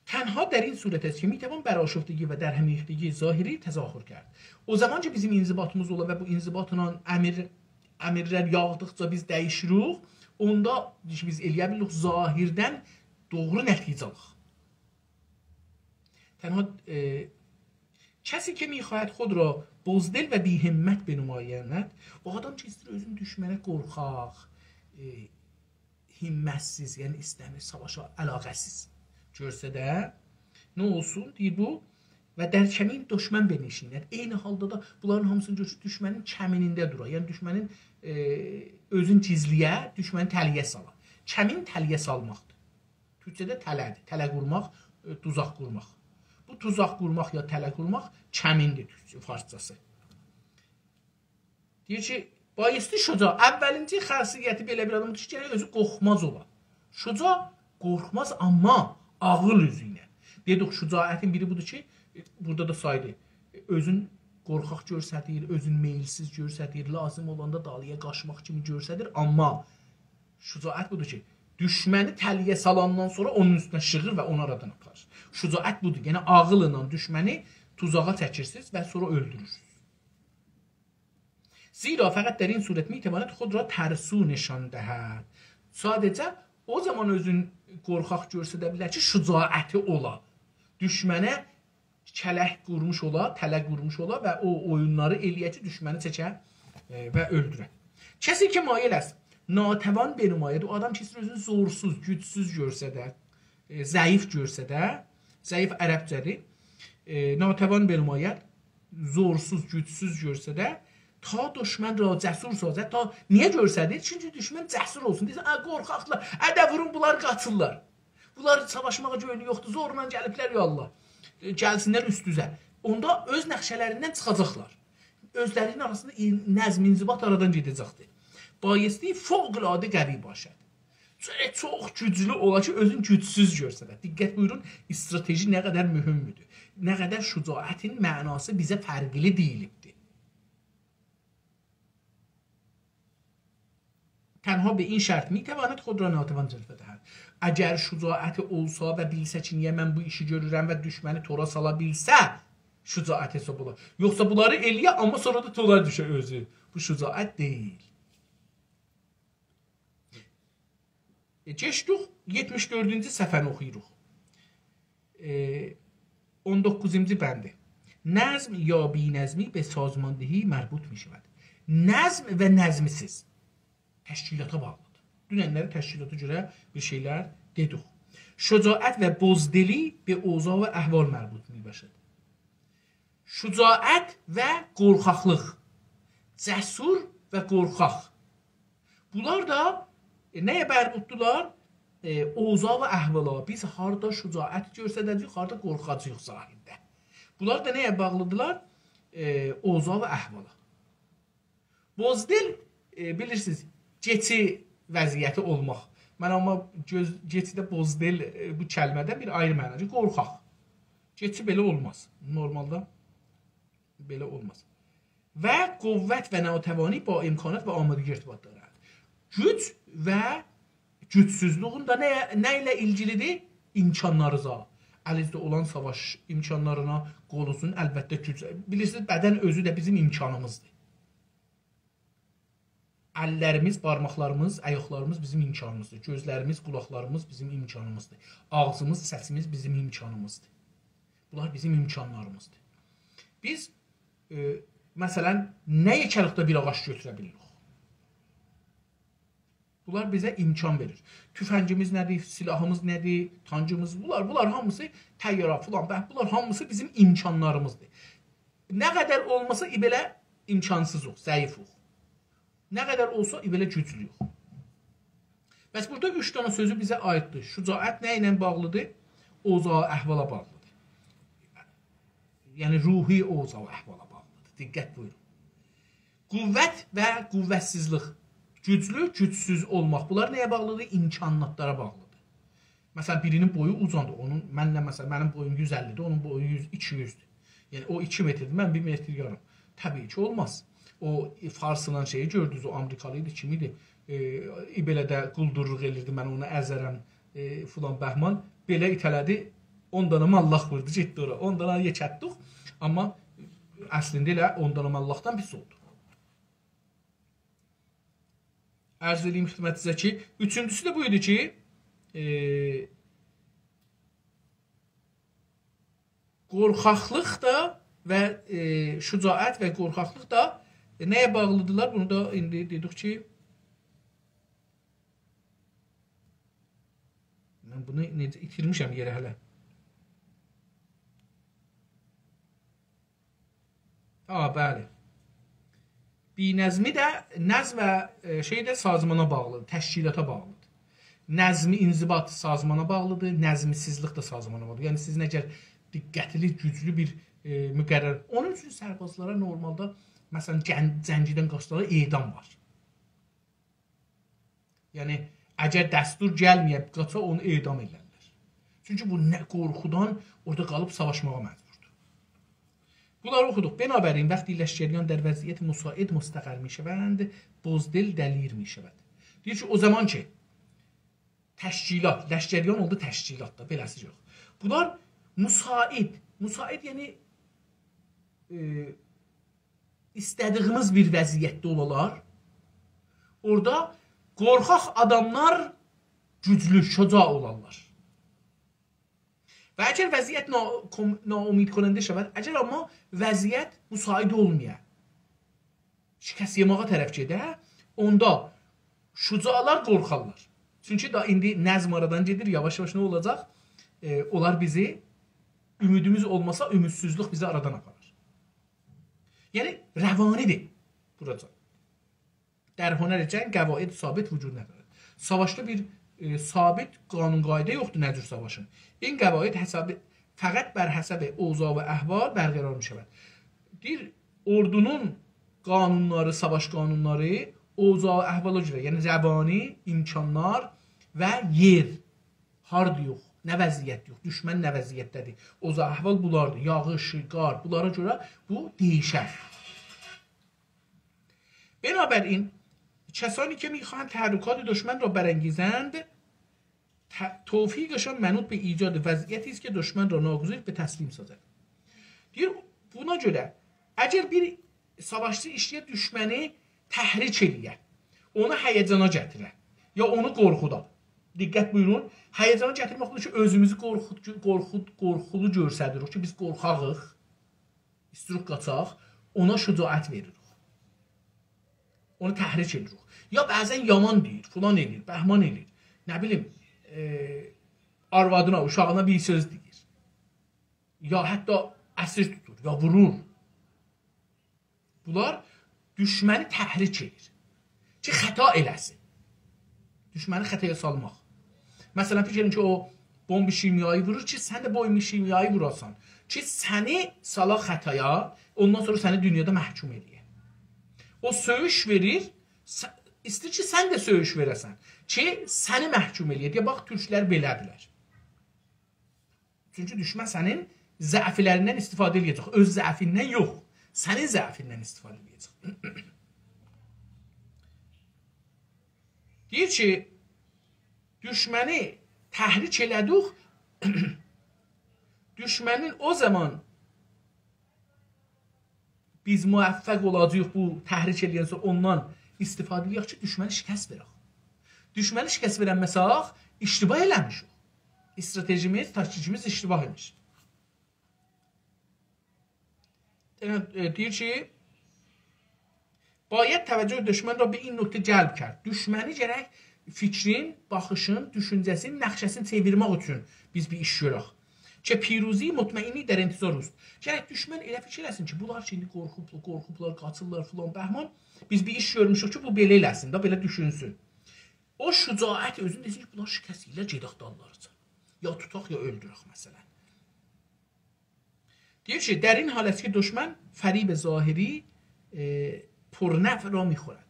تنها در این صورت است که می‌توان برآشفتگی و درهمیختگی ظاهری تظاهر کرد. او زامان کی، بیزیم انضباطیمیز اولا و بو انضباطلا امر، امرلر یاغدیقجا بیز دییشیریک، اوندا کی، بیز ائلیه بیلیریک ظاهردن دوغرو نتیجه آلاق. تنها، ائ، کسی که می‌خواهد خود را بزدل و بی‌همت بنماید، او آدام کی ایسته‌ییر اؤزون دوشمنه قورخاق، ائ، همت‌سیز، یعنی ایسته‌میر ساواشا، علاقه‌سیز گؤرسده، نه اولسون؟ دئییر بو، و در کمین دشمن بنشیند. عینی حالدا دا بونلارین هامیسینی گؤرور کی، دوشمنین کمینینده دورا. یعنی دوشمنین، ائ، اؤزون گیزله‌یه، دوشمنی تله‌یه سالا. کمین تله‌یه سالماقدیر. تورکجه‌ده تله‌دیر. تله قورماق، ائ، توزاق قورماق. بو توزاق قورماق یا تله قورماق کمیندیر تورکجه، فارسجاسی. دئییر کی، بایستی شجاع. اوّلینجی خاصیتی بئله بیر آدامدیر کی، گرک اؤزو قورخماز اولا. شجاع قورخماز، آمما عاغیل اوزو ایله. دئدیک، شجاعتین بیری بودور کی، بورادا دا سایدی. اؤزون قورخاق گؤرسدیر، اؤزون میل‌سیز گؤرسدیر، لازیم اولاندا دالییا قاچماق کیمی گؤرسدیر. آمما شجاعت بودور کی، دوشمنی تله‌یه سالاندان سونرا اونون اوستونه شیغیر و اونو آرادان آپاریر. شجاعت بودور. یعنی عاغیللا دوشمنی توزاغا چکیرسینیز و سونرا اؤلدورورسونوز. زیرا فقط در این صورت می‌تواند خود را ترسو نشان دهد. ساده‌جه او زامان اؤزون قورخاق گؤرسده بیلر کی، شجاعتی اولا. دوشمنه کلک قورموش اولا، تله قورموش اولا و او اویونلاری ائله‌یه کی، دوشمنی چکه، ائ، و اؤلدوره. کسی که مایل است ناتوان بنماید، او آدام کی، ایسته‌ییر اؤزونو زورسوز، گوجسوز گؤرسده، ائ، ضعیف گؤرسده، ضعیف عربجه‌دیر. ائ، ناتوان بنماید، زورسوز، گوجسوز گؤرسده، تا دشمن را جسور سازد، تا نییه گؤرسدیر؟ چونکی دوشمن جسور اولسون. دئیه‌سن، «آ، قورخاقلار، اده وورون، بونلار قاچیرلار. بونلار ساواشماغا گؤیلو یوخدور، زورلا گلیبلر، یا الله. ائ، گلسینلر اوستوزه.» اوندا اؤز نقشه‌لریندن چیخاجاقلار. اؤزلرینین آراسیندا ای-، نظم، انضباط آرادان گئده‌جکدیر. بایستی فوق‌العاده قوی باشد. چو-، چوخ گوجلو اولا کی، اؤزون گوجسوز گؤرسده. دقت بویورون، استراتژی نه قدر مهمدور. نه قدر شجاعتین معناسی بیزه فرقلی دئییلیبدیر. تنها به این شرط می‌تواند خود را ناتوان جلوه دهد. اگر شجاعتی اولسا و بیلسه کی، نییه من بو ایشی گؤرورم و دوشمنی تورا سالا بیلسه، شجاعت حساب اولار. یوخسا بونلاری ائله‌یه، آمما سونرا دا تورا دوشه اؤزو. بو شجاعت دئییل. ائ، کئچدیک، یئتمیش دؤردونجو صفحه‌نی اوخویوروق. ائ، اون دوققوزونجو بندی. نظم یا بی‌نظمی به سازماندهی مربوط می‌شود. نظم و نظم‌سیز. تشکیلاتا باغلیدیر. دوننلری تشکیلاتا گؤره بیر شئیلر دئدیک. شجاعت و بزدلی به اوضاع و احوال مربوط می‌باشد. شجاعت و قورخاقلیق. جسور و قورخاق. بونلار دا، ائ، نه‌یه مربوطدولار؟ ائ، اوضاع و احوالا. بیز هاردا شجاعت گؤستره‌جه‌ییک، هاردا قورخاجاغیق ظاهرده. بونلار دا نه‌یه باغلیدیرلار؟ ائ، اوضاع و احوالا. بزدل، ائ، بیلیرسینیز، گئچی وضعیتی اولماق. من آمما گؤز-، گئچیده بزدل، ائ، بو کلمه‌دن بیر آیری معنا، قورخاق. گئچی بئله اولماز. نورمالدا بئله اولماز. و قوت و ناتوانی با امکانات و آمادگی ارتباط دارد. گوج و گوجسوزلویون دا نه، نه ایله ایلگیلیدیر؟ امکانلارینیزا. الینیزده اولان ساواش امکانلارینا، قولونوزون، البته، گوج. بیلیرسینیز، بدن اؤزو ده بیزیم امکانیمیزدیر. اللریمیز، بارماقلاریمیز، آیاقلاریمیز بیزیم امکانیمیزدیر. گؤزلریمیز، قولاقلاریمیز بیزیم امکانیمیزدیر. آغزیمیز، سسیمیز بیزیم امکانیمیزدیر. بونلار بیزیم امکانلاریمیزدیر. بیز، ائ، مثلا، نه یئکه‌لیکده بیر آغاج گؤتوره بیلیریک؟ بونلار بیزه امکان وئریر. تفنگیمیز نه‌دیر، سلاحیمیز نه‌دیر، تانکیمیز، بونلار، بونلار هامیسی، طیاره فلان، به، بونلار هامیسی بیزیم امکانلاریمیزدیر. نه قدر اولماسا، بئله امکانسیزیق، ضعیفیق. نه قدر اولسا، بئله گوجلویوخ. پس بورادا اوچ دنه سؤزو بیزه عاییددیر. شجاعت نه ایله باغلیدیر؟ اوضاع احوالا باغلیدیر. یعنی روحی اوضاع احوالا باغلیدیر. دقت بویورون. قوت و قوتسیزلیک. گوجلو، گوجسوز اولماق. بونلار نه‌یه باغلیدیر؟ امکاناتلارا باغلیدیر. مثلا، بیرینین بویو اوجاندیر. اونون، منله، مثلا، منیم بویوم یوز اللی‌دیر، اونون بویو یوز، ایکی یوزدور. یعنی، او ایکی متردیر، من بیر متر یاریم. طبیعی کی، اولماز. او، ائ، فارسلا شئیی گؤردونوز، او آمریکالی ایدی، کیم ایدی؟ ائ، بئله ده قولدورلوق ائلیردی، من اونو ازرم، ائ، فلان بهمان. بئله ایته‌له‌دی، اون دنه ماللاق ووردو، گئتدی اورا. اون دنه یئکلتدیک، آمما اصلینده ائله اون دنه ماللاقدان پیس اولدو. عرض ائدییم خدمتینیزه کی، اوچونجوسو ده بو ایدی کی، ائ، قورخاقلیق دا و، ائ، شجاعت و قورخاقلیق دا، ائ، نه‌یه باغلیدیرلار؟ بونو دا ایندی دئدیک کی، من بونو نئجه ایتیرمیشم یئره هله. آ، بلی. بی‌نظمی ده، نظم و، ائ، شئی ده سازمانا باغلیدیر، تشکیلاتا باغلیدیر. نظمی انضباط سازمانا باغلیدیر، نظم‌سیزلیک ده سازمانا باغلیدیر. یعنی سیزین اگر دقتلی، گوجلو بیر، ائ، مقرر. اونون اوچون سربازلارا نورمالدا، مثلا، جن-، جنگیدن قاچانلارا اعدام وار. یعنی، اگر دستور گلمه‌یه، قاچا، اونو اعدام ائدرلر. چونکی بو نه، قورخودان اورادا قالیب ساواشماغا مجبوردور. بونلاری اوخودوق. بنابراین، وقتی لشکریان در وضعیت مساعد مستقر می‌شوند، بزدل دلیر می‌شود. دئییر کی، او زامان کی، تشکیلات، لشکریان اولدو تشکیلات دا، بئله‌سی یوخ. بونلار مساعد، مساعد یعنی، ائ، ایسته‌دیگیمیز بیر وضعیتده اولالار، اورادا قورخاق آداملار گوجلو، شجاع اولارلار. و اگر وضعیت نا-، کم-، ناامیدکننده شود، اگر آمما وضعیت مساعد اولمایا، شکست یئماغا طرف گئده، اوندا شجاعلار قورخارلار. چونکی دا ایندی نظم آرادان گئدیر، یاواش-یاواش نه اولاجاق؟ ائ، اونلار بیزی، امیدیمیز اولماسا، امیدسیزلیک بیزی آرادان آپارار. یعنی، روانی‌دیر بوراجان. در هنر جنگ قواعد ثابت وجود ندارد. ساواشدا بیر، ائ، ثابت قانون قاعده یوخدور، نه جور ساواشین. این قواعد حسب، فقط بر حسب اوضاع و احوال برقرار می‌شود. دئییر، اوردونون قانونلاری، ساواش قانونلاری اوضاع و احوالا گؤره، یعنی روانی، امکانلار و یئر، هاردایوخ، نه وضعیتده‌یوخ، دوشمن نه وضعیتده‌دیر، اوضاع احوال بونلاردیر، یاغیش، قار، بونلارا گؤره بو دییشر. بنابراین، کسانی که می‌خواهند تحرکات دشمن را برانگیزند، ت-، توفیقشان منوط به ایجاد وضعیتی است که دشمن را ناگزیر به تسلیم سازد. دئییر، بونا گؤره، اگر بیر ساواشچی ایسته‌ییر دوشمنی تحریک ائله‌یه، اونو هیجانا گتیره، یا اونو قورخودا. دقت بویورون، هیجانا گتیرمک اودور کی، اؤزوموزو قورخود-، قورخود-، قورخولو گؤستریریک کی، بیز قورخاغیق، ایستیریک قاچاق، اونا شجاعت وئریریک. اونو تحریک ائدیریک. یا بعضا یامان دئییر، فلان ائله‌ییر، بهمان ائله‌ییر. نه بیلیم، ائ، آروادینا، اوشاغینا بیر سؤز دئییر. یا حتی اسیر توتور، یا وورور. بونلار دوشمنی تحریک ائدیر کی، خطا ائله‌سین. دوشمنی خطایا سالماق. مثلا، فیکر ائدین کی، او بمب شیمیایی وورور کی، سن ده بمب شیمیایی ووراسان. کی، سنی سالا خطایا، اوندان سونرا سنی دونیادا محکوم ائله‌یه. او سؤیوش وئریر، س-، ایسته‌ییر کی، سن ده سؤیوش وئره‌سن. کی، سنی محکوم ائله‌یه. دئیه، باخ، تورکلر بئله‌دیرلر. چونکی دوشمن سنین ضعفلریندن استفاده ائله‌یه‌جک. اؤز ضعفیندن یوخ. سنین ضعفیندن استفاده ائله‌یه‌جک. دئییر کی، دوشمنی تحریک ائله‌دیک، دوشمنین او زامان بیز موفق اولاجاغیق بو تحریک ائله‌ینسه اوندان استفاده ائله‌یک کی، دوشمنی شکست وئرک. دوشمنی شکست وئرنمه‌سک، اشتباه ائله‌میشیک. استراتژیمیز، تاکتیکیمیز اشتباه ایمیش. دئییر، ائ، دئییر کی، باید توجه دشمن را به این نکته جلب کرد. دوشمنی گرک فیکرین، باخیشین، دوشونجه‌سین، نقشه‌سینی چئویرمک اوچون بیز بیر ایش گؤرک. که پیروزی مطمئنی در انتظار اوست. گرک دوشمن ائله فیکیر ائله‌سین کی، بونلار کی، ایندی قورخوبلار، قورخوبلار، قاچیرلار فلان، بهمان. بیز بیر ایش گؤرموشوک کی، بو بئله ائله‌سین ده، بئله دوشونسون. او شجاعت اؤزون دئسین کی، بونلار شکست یئییرلر، گئدک داللاریجا. یا توتاق، یا اؤلدورک، مثلا. دئییر کی، در این حالت که دشمن فریب ظاهری، ائ، پرنفع را می‌خورد.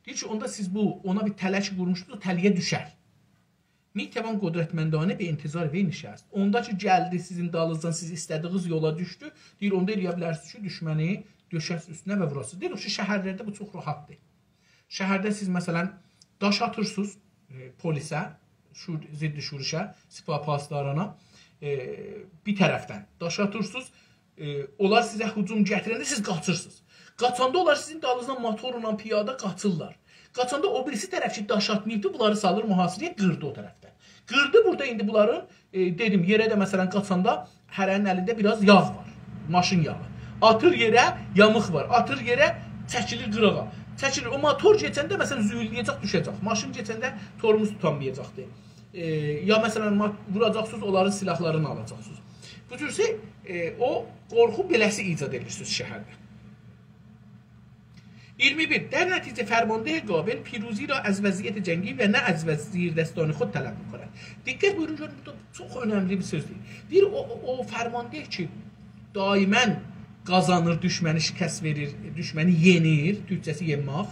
دئییر کی، اوندا سیز بو، اونا بیر تله کی قورموشدونوز، او تله‌یه دوشر. می‌توان قدرتمندانه به انتظار وی نشست. اوندا کی، گلدی سیزین دالینیزدان، سیز ایسته‌دیگینیز یولا دوشدو. دئییر، اوندا ائله‌یه بیلرسینیز کی، دوشمنی دؤشه‌سینیز اوستونه و ووراسینیز. دئدیک کی، شهرلرده بو چوخ راحتدیر. شهرده سیز، مثلا، داش آتیرسینیز، ائ، پلیسه، شور-، ضد شورشه، سپاه پاسدارانا، ائ، بیر طرفدن داش آتیرسینیز، ائ، اونلار سیزه هجوم گتیرنده سیز قاچیرسینیز. قاچاندا اونلار سیزین دالینیزدان موتورلا، پیاده قاچیرلار. قاچاندا او بیریسی طرف کی، داش آتماییبدی، بونلاری سالیر محاصره‌یه، قیردی او طرفدن. قیردی، بورادا ایندی بونلارین، ائ، دئدیم، یئره ده، مثلا، قاچاندا هره‌نین الینده بیر آز یاغ وار. ماشین یاغی. آتیر یئره، یاموق وار. آتیر یئره، چکیلیر قیراغا. چکیلیر. او موتور کئچنده، مثلا، زویولده‌یه‌جک، دوشه‌جک. ماشین کئچنده ترمز توتانمایاجاقدیر. ائ، یا، مثلا، ما-، ووراجاقسینیز، اونلارین سلاحلارینی آلاجاقسینیز. بو جور شئی، ائ، او قورخو بئله‌سی ایجاد ائدیرسینیز شهرده. ایگیرمی بیر، در نتیجه فرمانده قابل پیروزی را از وضعیت جنگی و نه از وض-، زیردستان خود طلب می‌کند. دقت بویورون، گؤرون، بورادا چوخ اؤنملی بیر سؤز دئییر. دئییر، او، او، او فرمانده کی، دائما قازانیر، دوشمنی شکست وئریر، دوشمنی یئنیر، تورکجه‌سی یئنمک.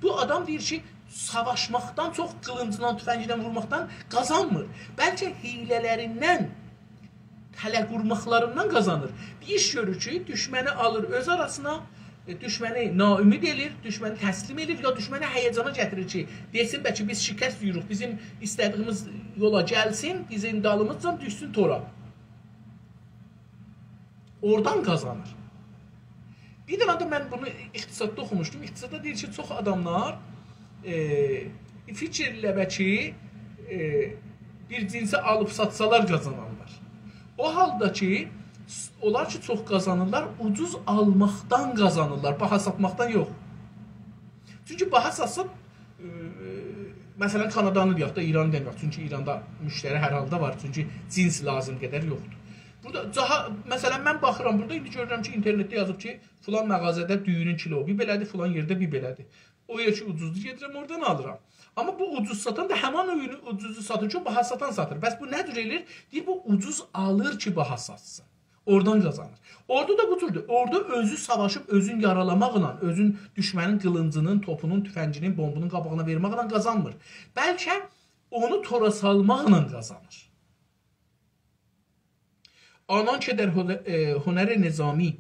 بو آدام دئییر کی، ساواشماقدان چوخ، قیلینجلا، توفنگله وورماقدان قازانمیر. بلکه حیله‌لریندن، تله قورماقلاریندان قازانیر. بیر ایش گؤرور کی، دوشمنی آلیر اؤز آراسینا، ائ، دوشمنی ناامید ائله‌ییر، دوشمنی تسلیم ائله‌ییر، یا دوشمنی هیجانا گتیریر کی، دئسین، بلکه بیز شکست یئییریک، بیزیم ایسته‌دیگیمیز یولا گلسین، بیزیم دالیمیزجا دوشسون تورا. اورادان قازانیر. بیر دنه ده من بونو اقتصاددا اوخوموشدوم. اقتصاددا دئییر کی، چوخ آداملار، ائ، فیکیر ائله کی، ائ، بیر جنسی آلیب ساتسالار قازانارلار. او حالدا کی، س-، اونلار کی، چوخ قازانیرلار، اوجوز آلماقدان قازانیرلار، باها ساتماقدان یوخ. چونکی باها ساتسان، ائ، مثلا، کانادانی دئیک ده، ایرانی دئمک. چونکی ایراندا مشتری هر حالدا وار. چونکی جنس لازیم قدر یوخدور. بورادا جاها، مثلا، من باخیرام، بورادا ایندی گؤرورم کی، اینترنتده یازیب کی، فلان مغازه‌ده دویونون کیلو بیر بئله‌دیر، فلان یئرده بیر بئله‌دیر. او یئر کی اوجوزدور، گئدیرم اورادان آلیرام. آمما بو اوجوز ساتان دا همان او اوجوزو ساتیر کی، باها ساتان ساتیر. بس بو نه جور ائله‌ییر؟ دئییر، بو اوجوز آلیر کی، باها ساتسین. اورادان قازانیر. اورادا دا بو جوردور. اورادا اؤزو ساواشیب، اؤزون یارالاماقلا، اؤزون دوشمنین قیلینجینین، توپونون، توفنگینین، بومبونون قاباغینا وئرمکله قازانمیر. بلکه اونو تورا سالماقلا قازانیر. آنان که در هن-، اه، هنر نظامی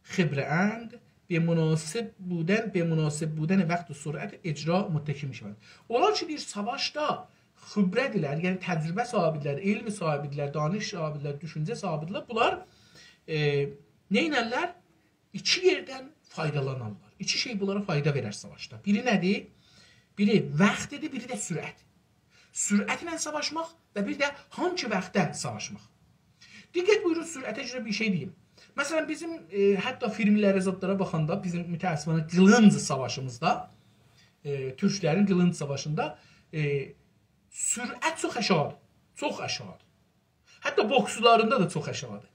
خبره‌اند، به مناسب بودن، به مناسب بودن وقت و سرعت اجرا متکی می‌شوند. اونلار کی، دئییر، ساواشدا خبره‌دیرلر، یعنی تجربه صاحیبی‌دیرلر، علم صاحیبی‌دیرلر، دانش صاحیبی‌دیرلر، دوشونجه صاحیبی‌دیرلر. بونلار، ائ، نئینرلر؟ ایکی یئردن فایدالانارلار. ایکی شئی بونلارا فایدا وئرر ساواشدا. بیری نه‌دیر؟ بیری واختدیر، بیری ده سرعت. سرعتله ساواشماق و بیر ده هانسی واختدا ساواشماق. دقت بویورون، سرعته گؤره بیر شئی دئییم. مثلا، بیزیم، ائ، حتی فیلملره، زادلارا باخاندا، بیزیم متأسفانه قیلینج ساواشیمیزدا، ائ، تورکلرین قیلینج ساواشیندا، ائ، سرعت چوخ آشاغیدیر. چوخ آشاغیدیر. حتی بوکسلاریندا دا چوخ آشاغیدیر.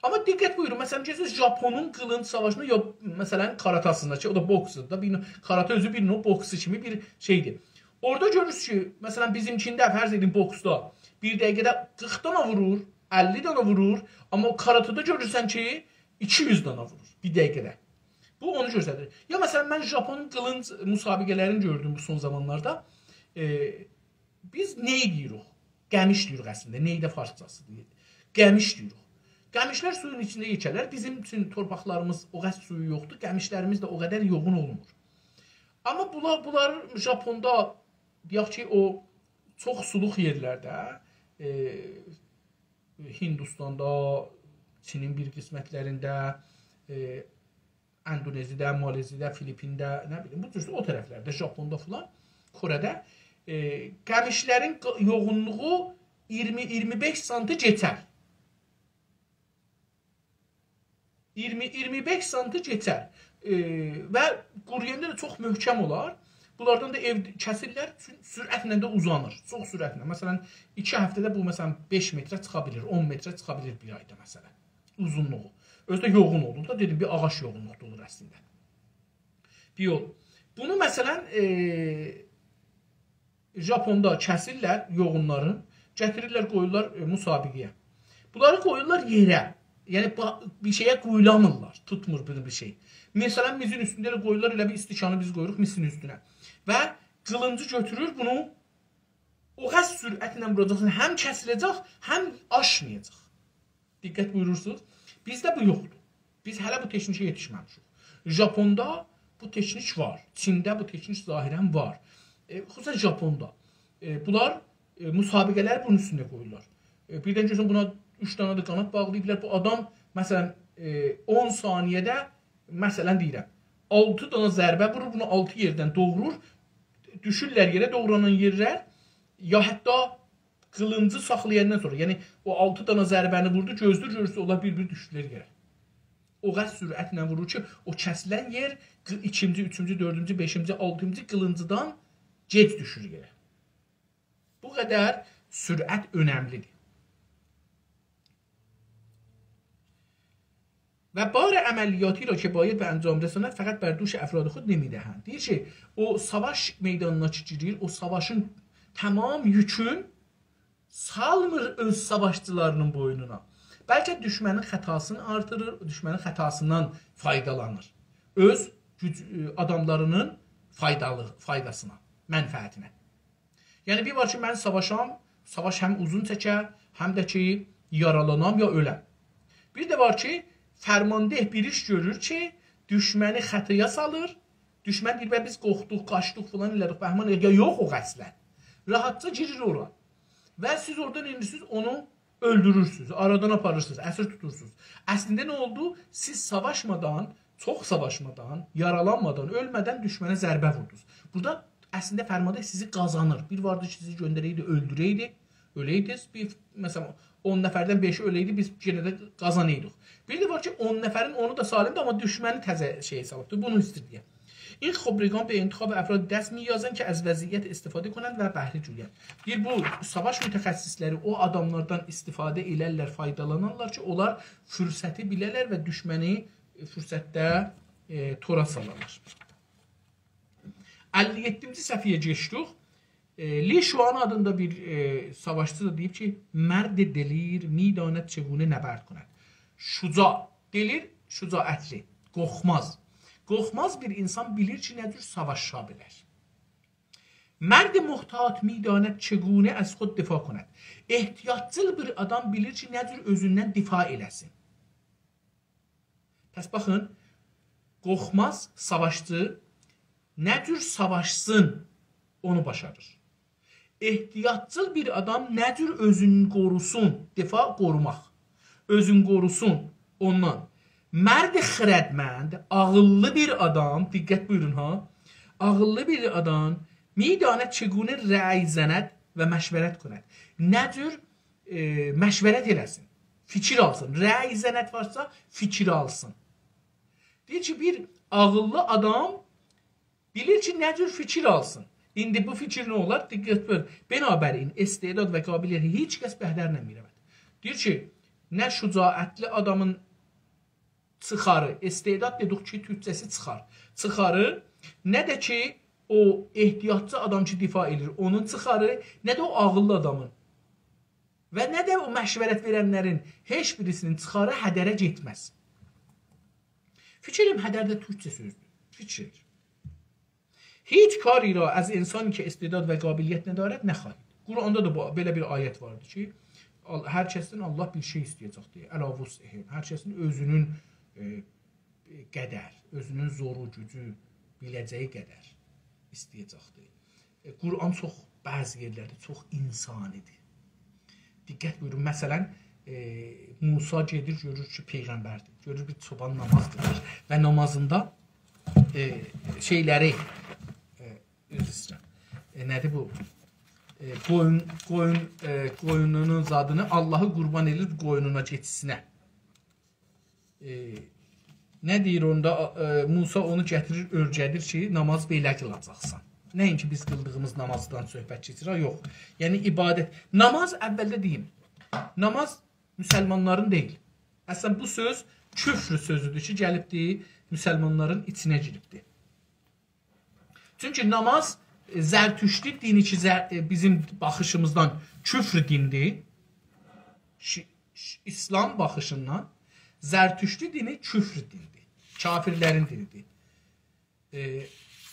آمما دقت بویورون، مثلا، گئدیرسینیز ژاپونون قیلینج ساواشینا، یا، مثلا، کاراته‌سینده کی، او دا بوکسدور دا، بیر نوع، کاراته اؤزو بیر نوع بوکس کیمی بیر شئیدیر. اورادا گؤرورسونوز کی، مثلا، بیزیمکینده، فرض ائدین، بوکسدا بیر دقیقه‌ده قیرخ دانا وورور، اللی دانا وورور، آمما او کاراته‌ده گؤرورسن کی، ایکی یوز دانا وورور بیر دقیقه‌ده. بو اونو گؤستریر. یا، مثلا، من ژاپون قیلینج مسابقه‌لرینی گؤردوم بو سون زامانلاردا. ائ، بیز نئی دئییریک؟ قمیش دئییریک اصلینده. نئی ده فارسجاسیدیر. قمیش دئییریک. قمیشلر سویون ایچینده یئکه‌لر. بیزیم اوچون تورپاقلاریمیز او قدر سویو یوخدور. قمیشلریمیز ده او قدر یوغون اولمور. آمما بونلار، بونلار ژاپوندا، دئیک کی، او چوخ سولوق یئرلرده، ائ، هیندوستاندا، چینین بیر قسمتلرینده، ائ، اندونزی‌ده، مالزی‌ده، فیلیپینده، نه بیلیم، بو جور او طرفلرده، ژاپوندا فلان، کره‌ده، ائ، قمیشلرین ق-، یوغونلوغو اییرمی، اییرمی بئش سانتی کئچر. اییرمی، اییرمی بئش سانتی کئچر. ائ، و قورویاندا دا چوخ محکم اولار. بونلاردان دا ائو کسیرلر، سو-، سرعتله ده اوزانیر. چوخ سرعتله. مثلا، ایکی هفته‌ده بو، مثلا، بئش متره چیخا بیلیر، اون متره چیخا بیلیر بیر آیدا، مثلا. اوزونلوغو. اؤزو ده یوغون اولور دا، دئدیم، بیر آغاج یوغونلوقدا اولور اصلینده. بیر یول. بونو، مثلا، ائ، ژاپوندا کسیرلر یوغونلارین، گتیریرلر، قویورلار، ائ، مسابقه‌یه. بونلاری قویورلار یئره. یعنی، با-، بیر شئیه قویولامیرلار، توتمور بونو بیر شئی. مثلا، میزین اوستونده ائله قویورلار، ائله بیر استکانی بیز قویوروق میزین اوستونه. و قیلینجی گؤتورور، بونو او قدر سرعتله ووراجاقسان، هم کسیله‌جک، هم آشمایاجاق. دقت بویورورسونوز. بیزده بو یوخدور. بیز هله بو تکنیکه یئتیشمه‌میشیک. ژاپوندا بو تکنیک وار. چینده بو تکنیک ظاهرا وار. ائ، خصوصا ژاپوندا. ائ، بونلار، ائ، مسابقه‌لری بونون اوستونده قویورلار. ائ، بیردن گؤرورسن، بونا اوچ دنه ده قانات باغلاییبلار. بو آدام، مثلا، ائ، اون ثانیه‌ده، مثلا دئییرم، آلتی دنه ضربه وورور، بونو آلتی یئردن دوغرور. دوشورلر یئره، دوغرانان یئرلر، یا حتی قیلینجی ساخلایاندان سونرا، یعنی او آلتی دانا ضربه‌نی ووردو، گؤزلور گؤرورسن، اونلار بیر-بیر دوشدولر یئره. او قدر سرعتله وورور کی، او کسیلن یئر قی-، ایکینجی، اوچونجو، دؤردونجو، بئشینجی، آلتینجی قیلینجیدان گئج دوشور یئره. بو قدر سرعت اؤنملی‌دیر. و بار عملیاتی را که باید به انجام رساند، فقط بر دوش افراد خود نمی‌دهند. دئییر کی، او ساواش میدانینا کی گیریر، او ساواشین تمام یوکون سالمیر اؤز ساواشچیلارینین بوینونا. بلکه دوشمنین خطاسینی آرتیریر، دوشمنین خطاسیندان فایدالانیر. اؤز گوج-، آداملارینین فایدالی، فایداسینا، منفعتینه. یعنی، بیر وار کی، من ساواشام، ساواش هم اوزون چکه، هم ده کی، یارالانام یا اؤلم. بیر ده وار کی، فرمانده بیر ایش گؤرور کی، دوشمنی خطایا سالیر، دوشمن دئییر: «به، بیز قورخدوق، قاچدیق، فلان ائله‌دیک، بهمان ائله‌دیک.» یا یوخ، او اصلاً راحتجا گیریر اورا. و سیز اورادان ایندی سیز اونو اؤلدورورسونوز، آرادان آپاریرسینیز، اسیر توتورسونوز. اصلینده نه اولدو؟ سیز ساواشمادان، چوخ ساواشمادان، یارالانمادان، اؤلمه‌دن دوشمنه ضربه ووردونوز. بورادا اصلینده فرمانده سیزی قازانیر. بیر واردی کی، سیزی گؤندره‌یدی، اؤلدوره‌یدی، اؤله‌یدینیز. بیر، مثلاً، اون نفردن بئشی اؤله‌یدی، بیز یئنه ده قازانایدیق. بیر ده وار کی، اون نفرین اونو دا سالمدیر، آمما دوشمنی تزه شئیه سالیبدیر. بونو ایستیر دئیه. این خبرگان به انتخاب افراد دست می‌یازند که از وضعیت استفاده کنند و بهره جویند. دئییر، بو ساواش متخصصلری او آداملاردان استفاده ائلرلر، فایدالانارلار کی، اونلار فرصتی بیلرلر و دوشمنی فرصتده، ائ، تورا سالارلار. اللی یئددینجی صفحه‌یه کئچدیک. ائ، لی شوان آدیندا بیر، ائ، ساواشچی دا دئییب کی، «مرد دلیر می‌داند چگونه نبرد کند.» شجاع، دلیر، شجاعتلی، قورخماز. قورخماز بیر اینسان بیلیر کی، نه جور ساواشا بیلر. «مرد محتاط می‌داند چگونه از خود دفاع کند.» احتیاطچیل بیر آدام بیلیر کی، نه جور اؤزوندن دفاع ائله‌سین. پس باخین، قورخماز ساواشچی نه جور ساواشسین، اونو باشاریر. احتیاطچیل بیر آدام نه جور اؤزونو قوروسون، دفاع، قوروماق. اؤزون قوروسون اوندان. «مرد خردمند»، عاغیللی بیر آدام، دقت بویورون ها، عاغیللی بیر آدام «می‌داند چگونه رأی زند و مشورت کند.» نه جور، ائ، مشورت ائله‌سین، فیکیر آلسین. «رأی زند» وارسا، فیکیر آلسین. دئییر کی، بیر عاغیللی آدام بیلیر کی، نه جور فیکیر آلسین. ایندی بو فیکیر نه اولار؟ دقت بویورون. «بنابراین استعداد و قابلیت هیچ کس به هدر نمی‌رود.» دئییر کی، نه شجاعتلی آدامین چیخاری، استعداد دئدیک کی، تورکجه‌سی چیخار. چیخاری، نه ده کی، او احتیاطچی آدام کی، دفاع ائدیر، اونون چیخاری، نه ده او عاغیللی آدامین. و نه ده او مشورت وئرنلرین هئچ بیریسینین چیخاری هدره گئتمز. فیکریم، هدر ده تورکجه سؤزدور. فیکیر. «هیچ کاری را از انسانی که استعداد و قابلیت ندارد نخواهید.» قرآندا دا بو، بئله بیر آیت واردی کی، آل-، هر کسدن الله بیر شئی ایسته‌یه‌جکدیر. «علی وسعهم». هر کسین اؤزونون، ائ، قدر، اؤزونون زورو، گوجو، بیله‌جه‌یی قدر ایسته‌یه‌جکدیر. ائ، قرآن چوخ، بعضی یئرلرده چوخ انسانی‌دیر. دقت بویورون، مثلاً، ائ، موسی گئدیر، گؤرور کی، پیغمبردیر. گؤرور بیر چوبان ناماز قیلیر و نامازیندا، ائ، شئیلری، ائ، عذر ایسته‌ییرم. ائ، نه‌دیر بو؟ ائ، قویون، قویون، ائ، قویونونون زادینی، اللهی قوربان ائدیر قویونونا، کئچیسینه. ائ، نه دئییر اوندا، ائ، موسی اونو گتیریر، اؤیره‌دیر کی، ناماز بئله قیلاجاقسان. نه اینکی بیز قیلدیغیمیز نامازدان صحبت کئچیر، ها، یوخ. یعنی عبادت، ناماز، اولده دئییم، ناماز مسلمانلارین دئییل. اصلاً بو سؤز کفر سؤزودور کی، گلیبدی، مسلمانلارین ایچینه گیریبدی. چونکی ناماز، ائ، زرتشتی دینی کی، زر-، ائ، بیزیم باخیشیمیزدان کفر دیندیر. شی-، ش-، ایسلام باخیشیندان زرتشتی دینی کفر دیندیر. کافرلرین دینیدیر. ائ،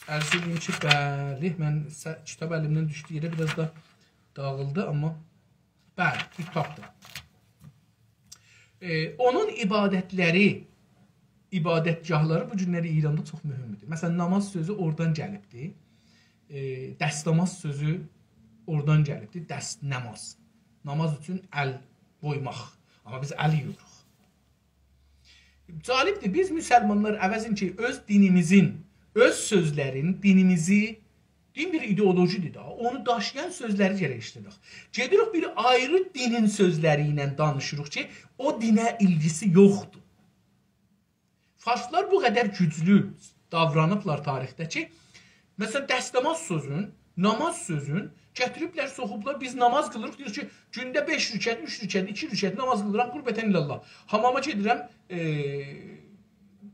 عرض ائدیم کی، بلی، من سه-، کیتاب الیمدن دوشدو یئره، بیر آز دا داغیلدی، آمما بلی، بیر تاپدیم. ائ، اونون عبادتلری، عبادتگاهلاری بو گونلری ایراندا چوخ مهمدور. مثلاً، ناماز سؤزو اورادان گلیبدی. ائ، دست‌نماز سؤزو اورادان گلیبدی. دست‌نماز. ناماز اوچون ال قویماق. آمما بیز ال یویوروق. جالبدیر، بیز مسلمانلار عوضین کی، اؤز دینیمیزین، اؤز سؤزلرین، دینیمیزی دین بیر ایدئولوژی‌دیر ده، اونو داشییان سؤزلری گرک ایشله‌دک. گئدیریک بیر آیری دینین سؤزلری ایله دانیشیریق کی، او دینه ایلگیسی یوخدور. فارسلار بو قدر گوجلو داورانیبلار تاریخده کی، مثلا، دستماز سؤزون، ناماز سؤزون گتیریبلر، سوخوبلار. بیز ناماز قیلیریق، دئییر کی، گونده بئش رکعت، اوچ رکعت، ایکی رکعت ناماز قیلیرام، قربتاً الی الله. حاماما گئدیرم، ائ،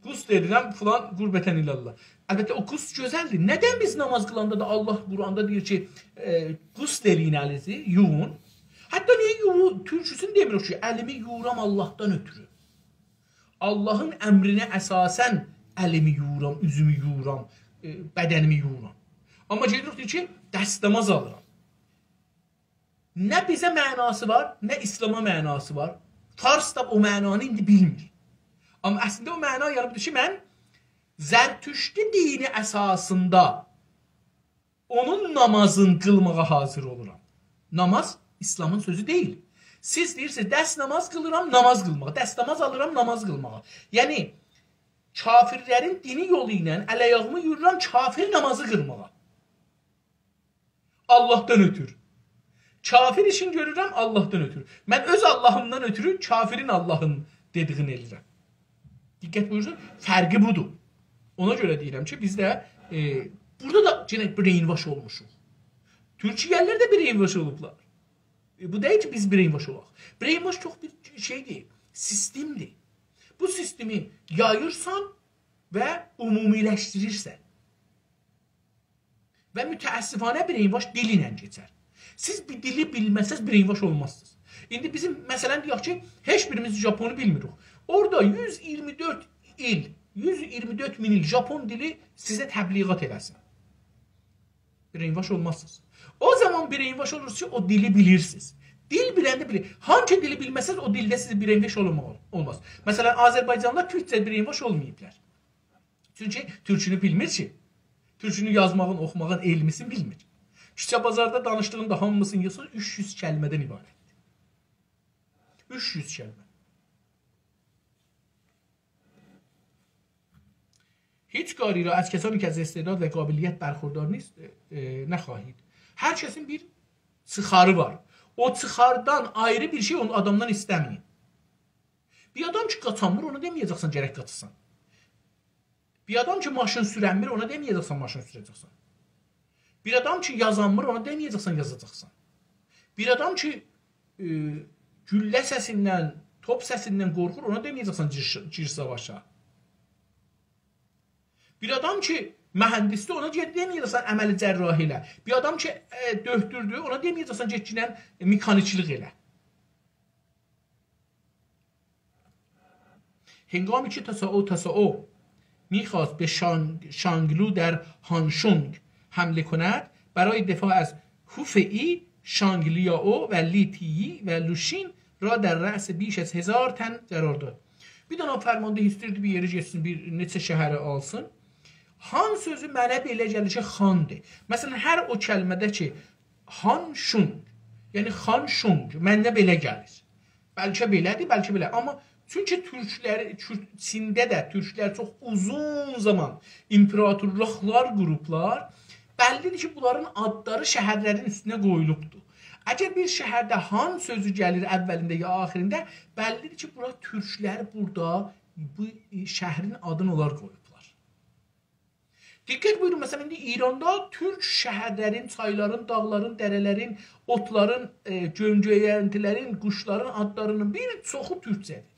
غسل ائدیرم، فلان، قربتاً الی الله. البته، او غسل گؤزلدیر. ندن بیز ناماز قیلاندا دا الله قرآندا دئییر کی، ائ، غسل ائله‌یین الینیزی، یووون؟ حتی نییه یووو-، تورکوسونو دئمیریک کی، الیمی یوورام اللهدان اؤترو. اللهین امرینه اساساً الیمی یوورام، اوزومو یوورام، ائ، بدنیمی یوورام. آمما گئدیریک دئییر کی، دستماز آلیرام. نه بیزه معناسی وار، نه ایسلاما معناسی وار. فارس دا او معنانی ایندی بیلمیر. آمما اصلینده او معنا یاریبدیر کی، من زرتشتی دینی اساسیندا اونون نامازین قیلماغا حاضر اولورام. ناماز ایسلامین سؤزو دئییل. سیز دئییرسینیز، دستماز قیلیرام، ناماز قیلماغا. دستماز آلیرام، ناماز قیلماغا. یعنی، کافرلرین دینی یولو ایله ال-آیاغیمی یویورام کافر نامازی قیلماغا. اللهدان اؤترو. کافر ایشین گؤرورم اللهدان اؤترو. من اؤز اللهیمدان اؤترو کافرین اللهین دئدیگینی ائله‌ییرم. دقت بویورسون، فرقی بودور. اونا گؤره دئییرم کی، بیزده، ائ، بورادا دا یئنه brainwash اولموشوق. تورکیه‌لی‌لر ده brainwash اولوبلار. ائ، بو دئییل کی، بیز brainwash اولاق. Brainwash چوخ بیر شئیدیر، سیستمدیر. بو سیستمی یاییرسان و عمومی‌لشدیریرسن. و متأسفانه brainwash دیل ایله کئچر. سیز بیر دیلی بیلمه‌سز، brainwash اولمازسینیز. ایندی بیزیم، مثلا، دئیک کی، هئچ بیریمیز ژاپونی بیلمیریک. اورادا یوز ایگیرمی دؤرد ایل، یوز ایگیرمی دؤرد مین ایل ژاپون دیلی سیزه تبلیغات ائله‌سین. Brainwash اولمازسینیز. او زامان brainwash اولورسونوز کی، او دیلی بیلیرسینیز. دیل بیلنده بیلیر. هانسی دیلی بیلمه‌سز، او دیلده سیز brainwash اولماق اولماز. مثلا، آذربایجانلیلار تورکجه brainwash اولماییبلار. چونکی تورکونو بیلمیر کی. تورکونو یازماغین، اوخوماغین، علمیسینی بیلمیر. کوچه بازاردا دانیشدیغیندا هامیسینی ییغسان، اوچ یوز کلمه‌دن عبارتدیر. اوچ یوز کلمه. هیچ کاری را از کسانی که از استعداد و قابلیت برخوردار نیست، اه، اه، نخواهید. هر کسین بیر چیخاری وار. او چیخاردان آیری بیر شئی اونو آدامدان ایسته‌مه‌یین. بیر آدام کی، قاچانمیر، اونا دئمه‌یه‌جکسن گرک قاچاسان. بیر آدام کی، ماشین سورنمیر، اونا دئمه‌یه‌جکسن ماشین سوره‌جکسن. بیر آدام کی، یازانمیر، اونا دئمه‌یه‌جکسن یازاجاقسان. بیر آدام کی، ائ، گولله سسیندن، توپ سسیندن قورخور، اونا دئمه‌یه‌جکسن گیر، گیر ساواشا. بیر آدام کی، مهندسدیر، اونا گئت دئمه‌یه‌جکسن عمل جراحی ائله. بیر آدام کی، ائ، دؤکتوردور، اونا دئمه‌یه‌جکسن گئت گینن، ائ، مکانیکلیک ائله. هنگامی که تاسائو تاسائو می‌خواست به شانگ، شانگلو در هانشونگ حمله کند، برای دفاع از هوفئی، شانگ لیائو و لی تی‌یی و لوشین را در رأس بیش از هزار تن قرار داد. بیر دنه فرمانده ایسته‌ییردی بیر یئره گئتسین، بیر نئچه شهری آلسین. هان سؤزو منه بئله گلیر کی، خاندیر. مثلا، هر او کلمه‌ده کی، هان شونگ، یعنی خان شونگ، منه بئله گلیر. بلکه بئله‌دیر، بلکه بئله. آمما چونکی تورکلری، تور، چینده ده تورکلر چوخ اوزون زامان ایمپراتورلوقلار قوروبلار، بللی‌دیر کی، بونلارین آدلاری شهرلرین اوستونه قویولوبدور. اگر بیر شهرده هان سؤزو گلیر اولینده یا آخیرینده، بللی‌دیر کی، بورا تورکلر بورادا بو شهرین آدینی اونلار قویوبلار. دقت بویورون، مثلا، ایندی ایراندا تورک شهرلرین، چایلارین، داغلارین، دره‌لرین، اوتلارین، ائ، گؤن‌گؤینتی‌لرین، قوشلارین آدلارینین بیر چوخو تورکجه‌دیر.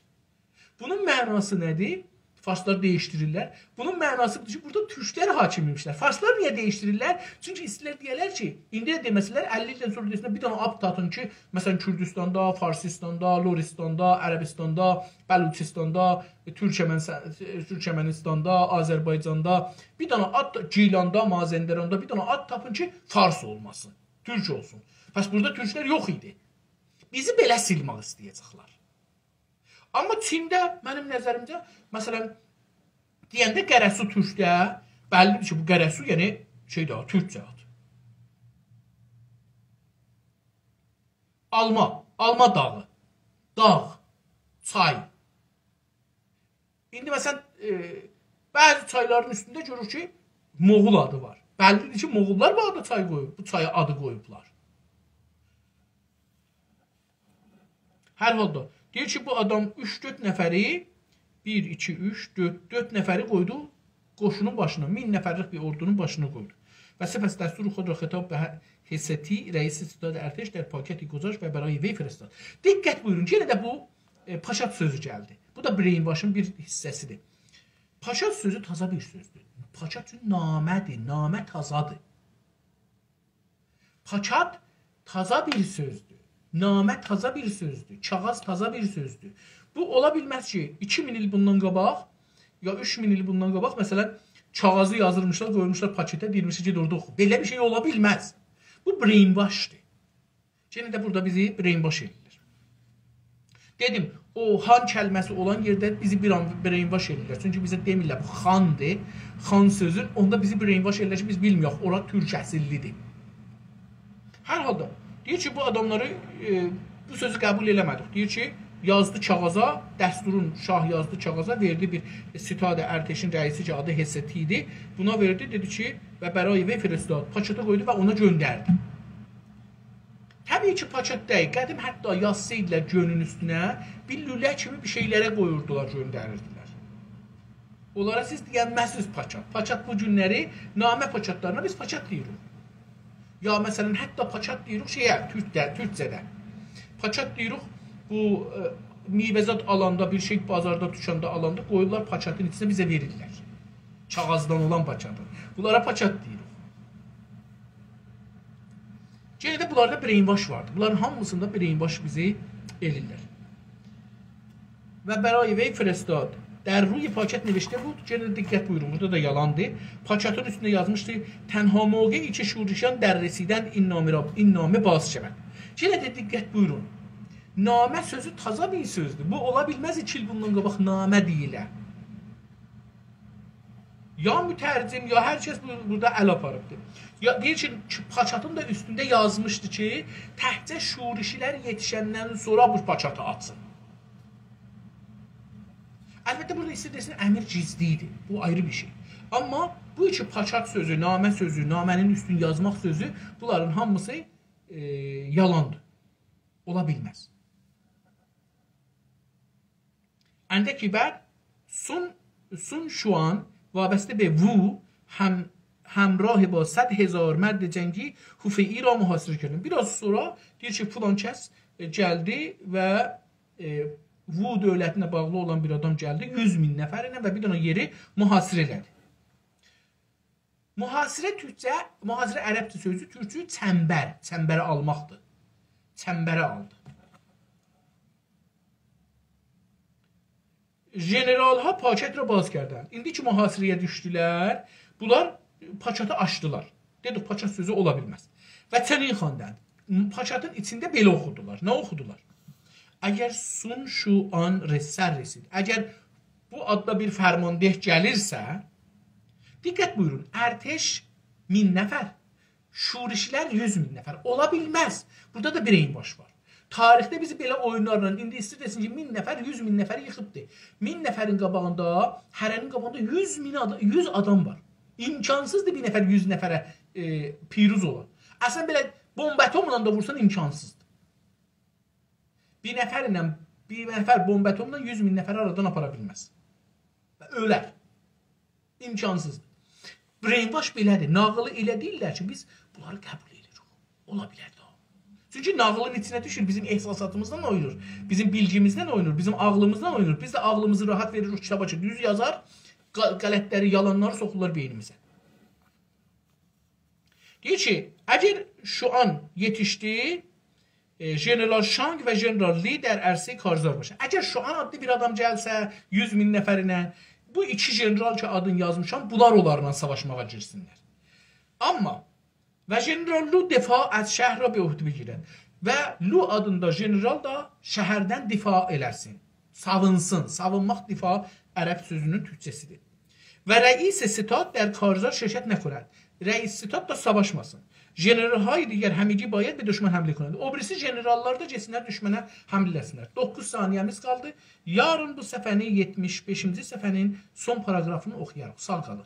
بونون معناسی نه‌دیر؟ فارسلار دییشدیریرلر. بونون معناسی بودور کی، بورادا تورکلر حاکم ایمیشلر. فارسلار نییه دییشدیریرلر؟ چونکی ایسته‌ییرلر دئیه‌لر کی، ایندی ده دئمه‌سه‌لر، اللی ایلدن سونرا دئسه‌لر، بیر دنه آد تاپین کی، مثلا، کوردوستاندا، فارسیستاندا، لوریستاندا، عربیستاندا، بلوچیستاندا، تورکمن، تورکمنیستاندا، آذربایجاندا، بیر دنه آد، گیلاندا، مازندراندا بیر دنه آد تاپین کی، فارس اولماسین، تورک اولسون. پس بورادا تورکلر یوخ ایدی. بیزی بئله سیلماق ایسته‌یه‌جکلر. آمما چینده، منیم نظریمجه، مثلا، دئینده قره‌سو تورکده، بللی‌دیر کی، بو قره‌سو، یعنی، شئی ده، تورکجه آد. آلما، آلما داغی، داغ، چای. ایندی، مثلا، ائ، بعضی چایلارین اوستونده گؤروروک کی، موغول آدی وار. بللی‌دیر کی، مغول‌لار بو آدا چای قویوب، بو چایا آدی قویوبلار. هر حالدا، دئییر کی، بو آدام اوچ-دؤرد نفری، بیر، ایکی، اوچ، دؤرد، دؤرد نفری قویدو قوشونون باشینا، مین نفرلیک بیر اوردونون باشینا قویدو. و سپس دستور خود را خطاب به هستی، رئیس ستاد ارتش، در پاکتی گذاشت و برای وی فرستاد. دقت بویورون، یئنه ده بو، ائ، پاچات سؤزو گلدی. بو دا brainwashین بیر حیصه‌سی‌دیر. پاچات سؤزو تازا بیر سؤزدور. پاچات چون نامه‌دیر، نامه تازادیر. پاچات تازا بیر سؤزدور. نامه تازا بیر سؤزدور. کاغاذ تازا بیر سؤزدور. بو اولا بیلمز کی، ایکی مین ایل بوندان قاباق، یا اوچ مین ایل بوندان قاباق، مثلا، کاغاذی یازیرمیشلار، قویموشلار پاکته، دئییرمیشلر کی، اورادا اوخو. بئله بیر شئی اولا بیلمز. بو brainwashدیر. یئنه ده بورادا بیزی brainwash ائدیرلر. دئدیم، او هان کلمه‌سی اولان یئرده بیزی بیر آن brainwash ائدیرلر. چونکی بیزه دئمیرلر، بو خاندیر، خان سؤزون، اوندا بیزی brainwash ائدیرلر کی، بیز بیلمیریک، اورا تورک اصیللی‌دیر. هر حالدا، دئییر کی، بو آداملاری، ائ، بو سؤزو قبول ائله‌مه‌دیک. دئییر کی، یازدی کاغاذا، دستورون شاه یازدی کاغاذا، وئردی بیر ستاد ارتشین رئیسی کی، آدی هستی ایدی. بونا وئردی، دئدی کی، و برای وی فرستاد، پاچاتا قویدو و اونا گؤندردی. طبیعی کی، پاچات دئییل. قدیم حتی یازسایدیلار گؤنون اوستونه، بیر لوله کیمی بیر شئیلره قویوردولار، گؤندریردیلر. اونلارا سیز دئینمزسینیز پاچات. پاچات بو گونلری نامه پاچاتلارینا بیز پاچات دئییریک. یا مثلا، حتی پاچات دئییریک شئیه، تورکده، تورکجه‌ده. پاچات دئییریک، بو، ائ، میوه‌زاد آلاندا، بیر شئی بازاردا، دوکاندا آلاندا قویورلار پاچاتین ایچینه، بیزه وئریرلر. کاغاذدان اولان پاچاتی. بونلارا پاچات دئییریک. یئنه ده بونلاردا brainwash واردیر. بونلارین هامیسیندا brainwash بیزی ائله‌ییرلر. و برای وی فرستاد. در روی پاکت نوشته بود، یئنه ده دقت بویورون، بورادا دا یالاندیر. پاکتین اوستونده یازمیشدی: «تنها موقعی که شورشیان در رسیدند این نامه را، این نامه باز شود.» یئنه ده دقت بویورون. نامه سؤزو تازا بیر سؤزدور. بو اولا بیلمز ایکی ایل بوندان قاباق نامه دئییله. یا مترجم، یا هر کس بو-، بورادا ال آپاریبدیر. یا دئییر کی، پاچاتین دا اوستونده یازمیشدی کی، تکجه شورشیلر یئتیشندن سونرا بو پاچاتی آچین. البته، بورادا ایسته‌ییر دئسین، امر گیزلی ایدی. بو آیری بیر شئی. آمما بو کی پاچات سؤزو، نامه سؤزو، نامه‌نین اوستون یازماق سؤزو، بونلارین هامیسی، ائ، یالاندیر. اولا بیلمز. اندکی بعد سون، سون شوان وابسته به وو هم، همراه با صد هزار مرد جنگی هوفئیی را محاصره کردند. بیر آز سونرا دئییر کی، فلان کس، ائ، گلدی و، ائ، وو دؤولتینه باغلی اولان بیر آدام گلدی، یوز مین نفرله و بیر دنه یئری محاصره ائله‌دی. محاصره تورکجه، محاصره عربجه سؤزو، تورکجه چنبر، چنبری آلماقدیر. چنبری آلدی. ژنرال‌ها پاکت را باز کردند. ایندی کی محاصره‌یه دوشدولر، بونلار پاکتی آچدیلار. دئدیک، پاکت سؤزو اولا بیلمز. و چنین خواندند. پاکتین ایچینده بئله اوخودولار. نه اوخودولار؟ اگر سون شوان رسر رسید. اگر بو آددا بیر فرمانده گلیرسه، دقت بویورون، ارتش مین نفر، شورشیلر یوز مین نفر. اولا بیلمز. بورادا دا brainwash وار. تاریخده بیزی بئله اویونلارلا، ایندی ایسته‌ییر دئسین کی، مین نفر یوز مین نفری ییخیبدی. مین نفرین قاباغیندا، هره‌نین قاباغیندا یوز مین آد-، یوز آدام وار. امکانسیزدیر بیر نفر یوز نفره، ائ، پیروز اولا. اصلا، بئله بمب اتملا دا وورسان، امکانسیزدیر. بیر نفرله، بیر نفر بمب اتملا یوز مین نفری آرادان آپارا بیلمز. و اؤلر. امکانسیزدیر. Brainwash بئله‌دیر. ناغیلی ائله دئییرلر کی، بیز بونلاری قبول ائدیریک. اولا بیلر ده. چونکی ناغیلین ایچینه دوشور، بیزیم احساساتیمیزدان اوینور، بیزیم بیلگیمیزدن اوینور، بیزیم عاغلیمیزدان اوینور. بیز ده عاغلیمیزی راحت وئریریک کیتابا کی، دوز یازار، غ-، غلطلری، یالانلاری سوخورلار بئینیمیزه. دئییر کی، اگر شوان یئتیشدی، ائ، ژنرال شانگ و ژنرال لی در عرصهٔ کارزار باشد. اگر شوان آدلی بیر آدام گلسه، یوز مین نفرینن، بو ایکی ژنرال کی، آدینی یازمیشام، بونلار اونلارلا ساواشماغا گیرسینلر. آمما و ژنرال لو دفاع از شهر را به عهده بگیرد. و لو آدیندا ژنرال دا شهردن دفاع ائله‌سین. ساوونسون. ساوونماق، دفاع عرب سؤزونون تورکجه‌سی‌دیر. و رئیس ستاد در کارزار شرکت نکند. رئیس ستاد دا ساواشماسین. ژنرال‌های دیگر همگی باید به دشمن حمله کنند. او بیریسی ژنرال‌لار دا گئتسینلر دوشمنه حمله ائله‌سینلر. دوققوز ثانیه‌میز قالدی. یارین بو صفحه‌نی، یئتمیش بئشینجی صفحه‌نین سون پاراگرافینی اوخویاریق. ساغ قالین.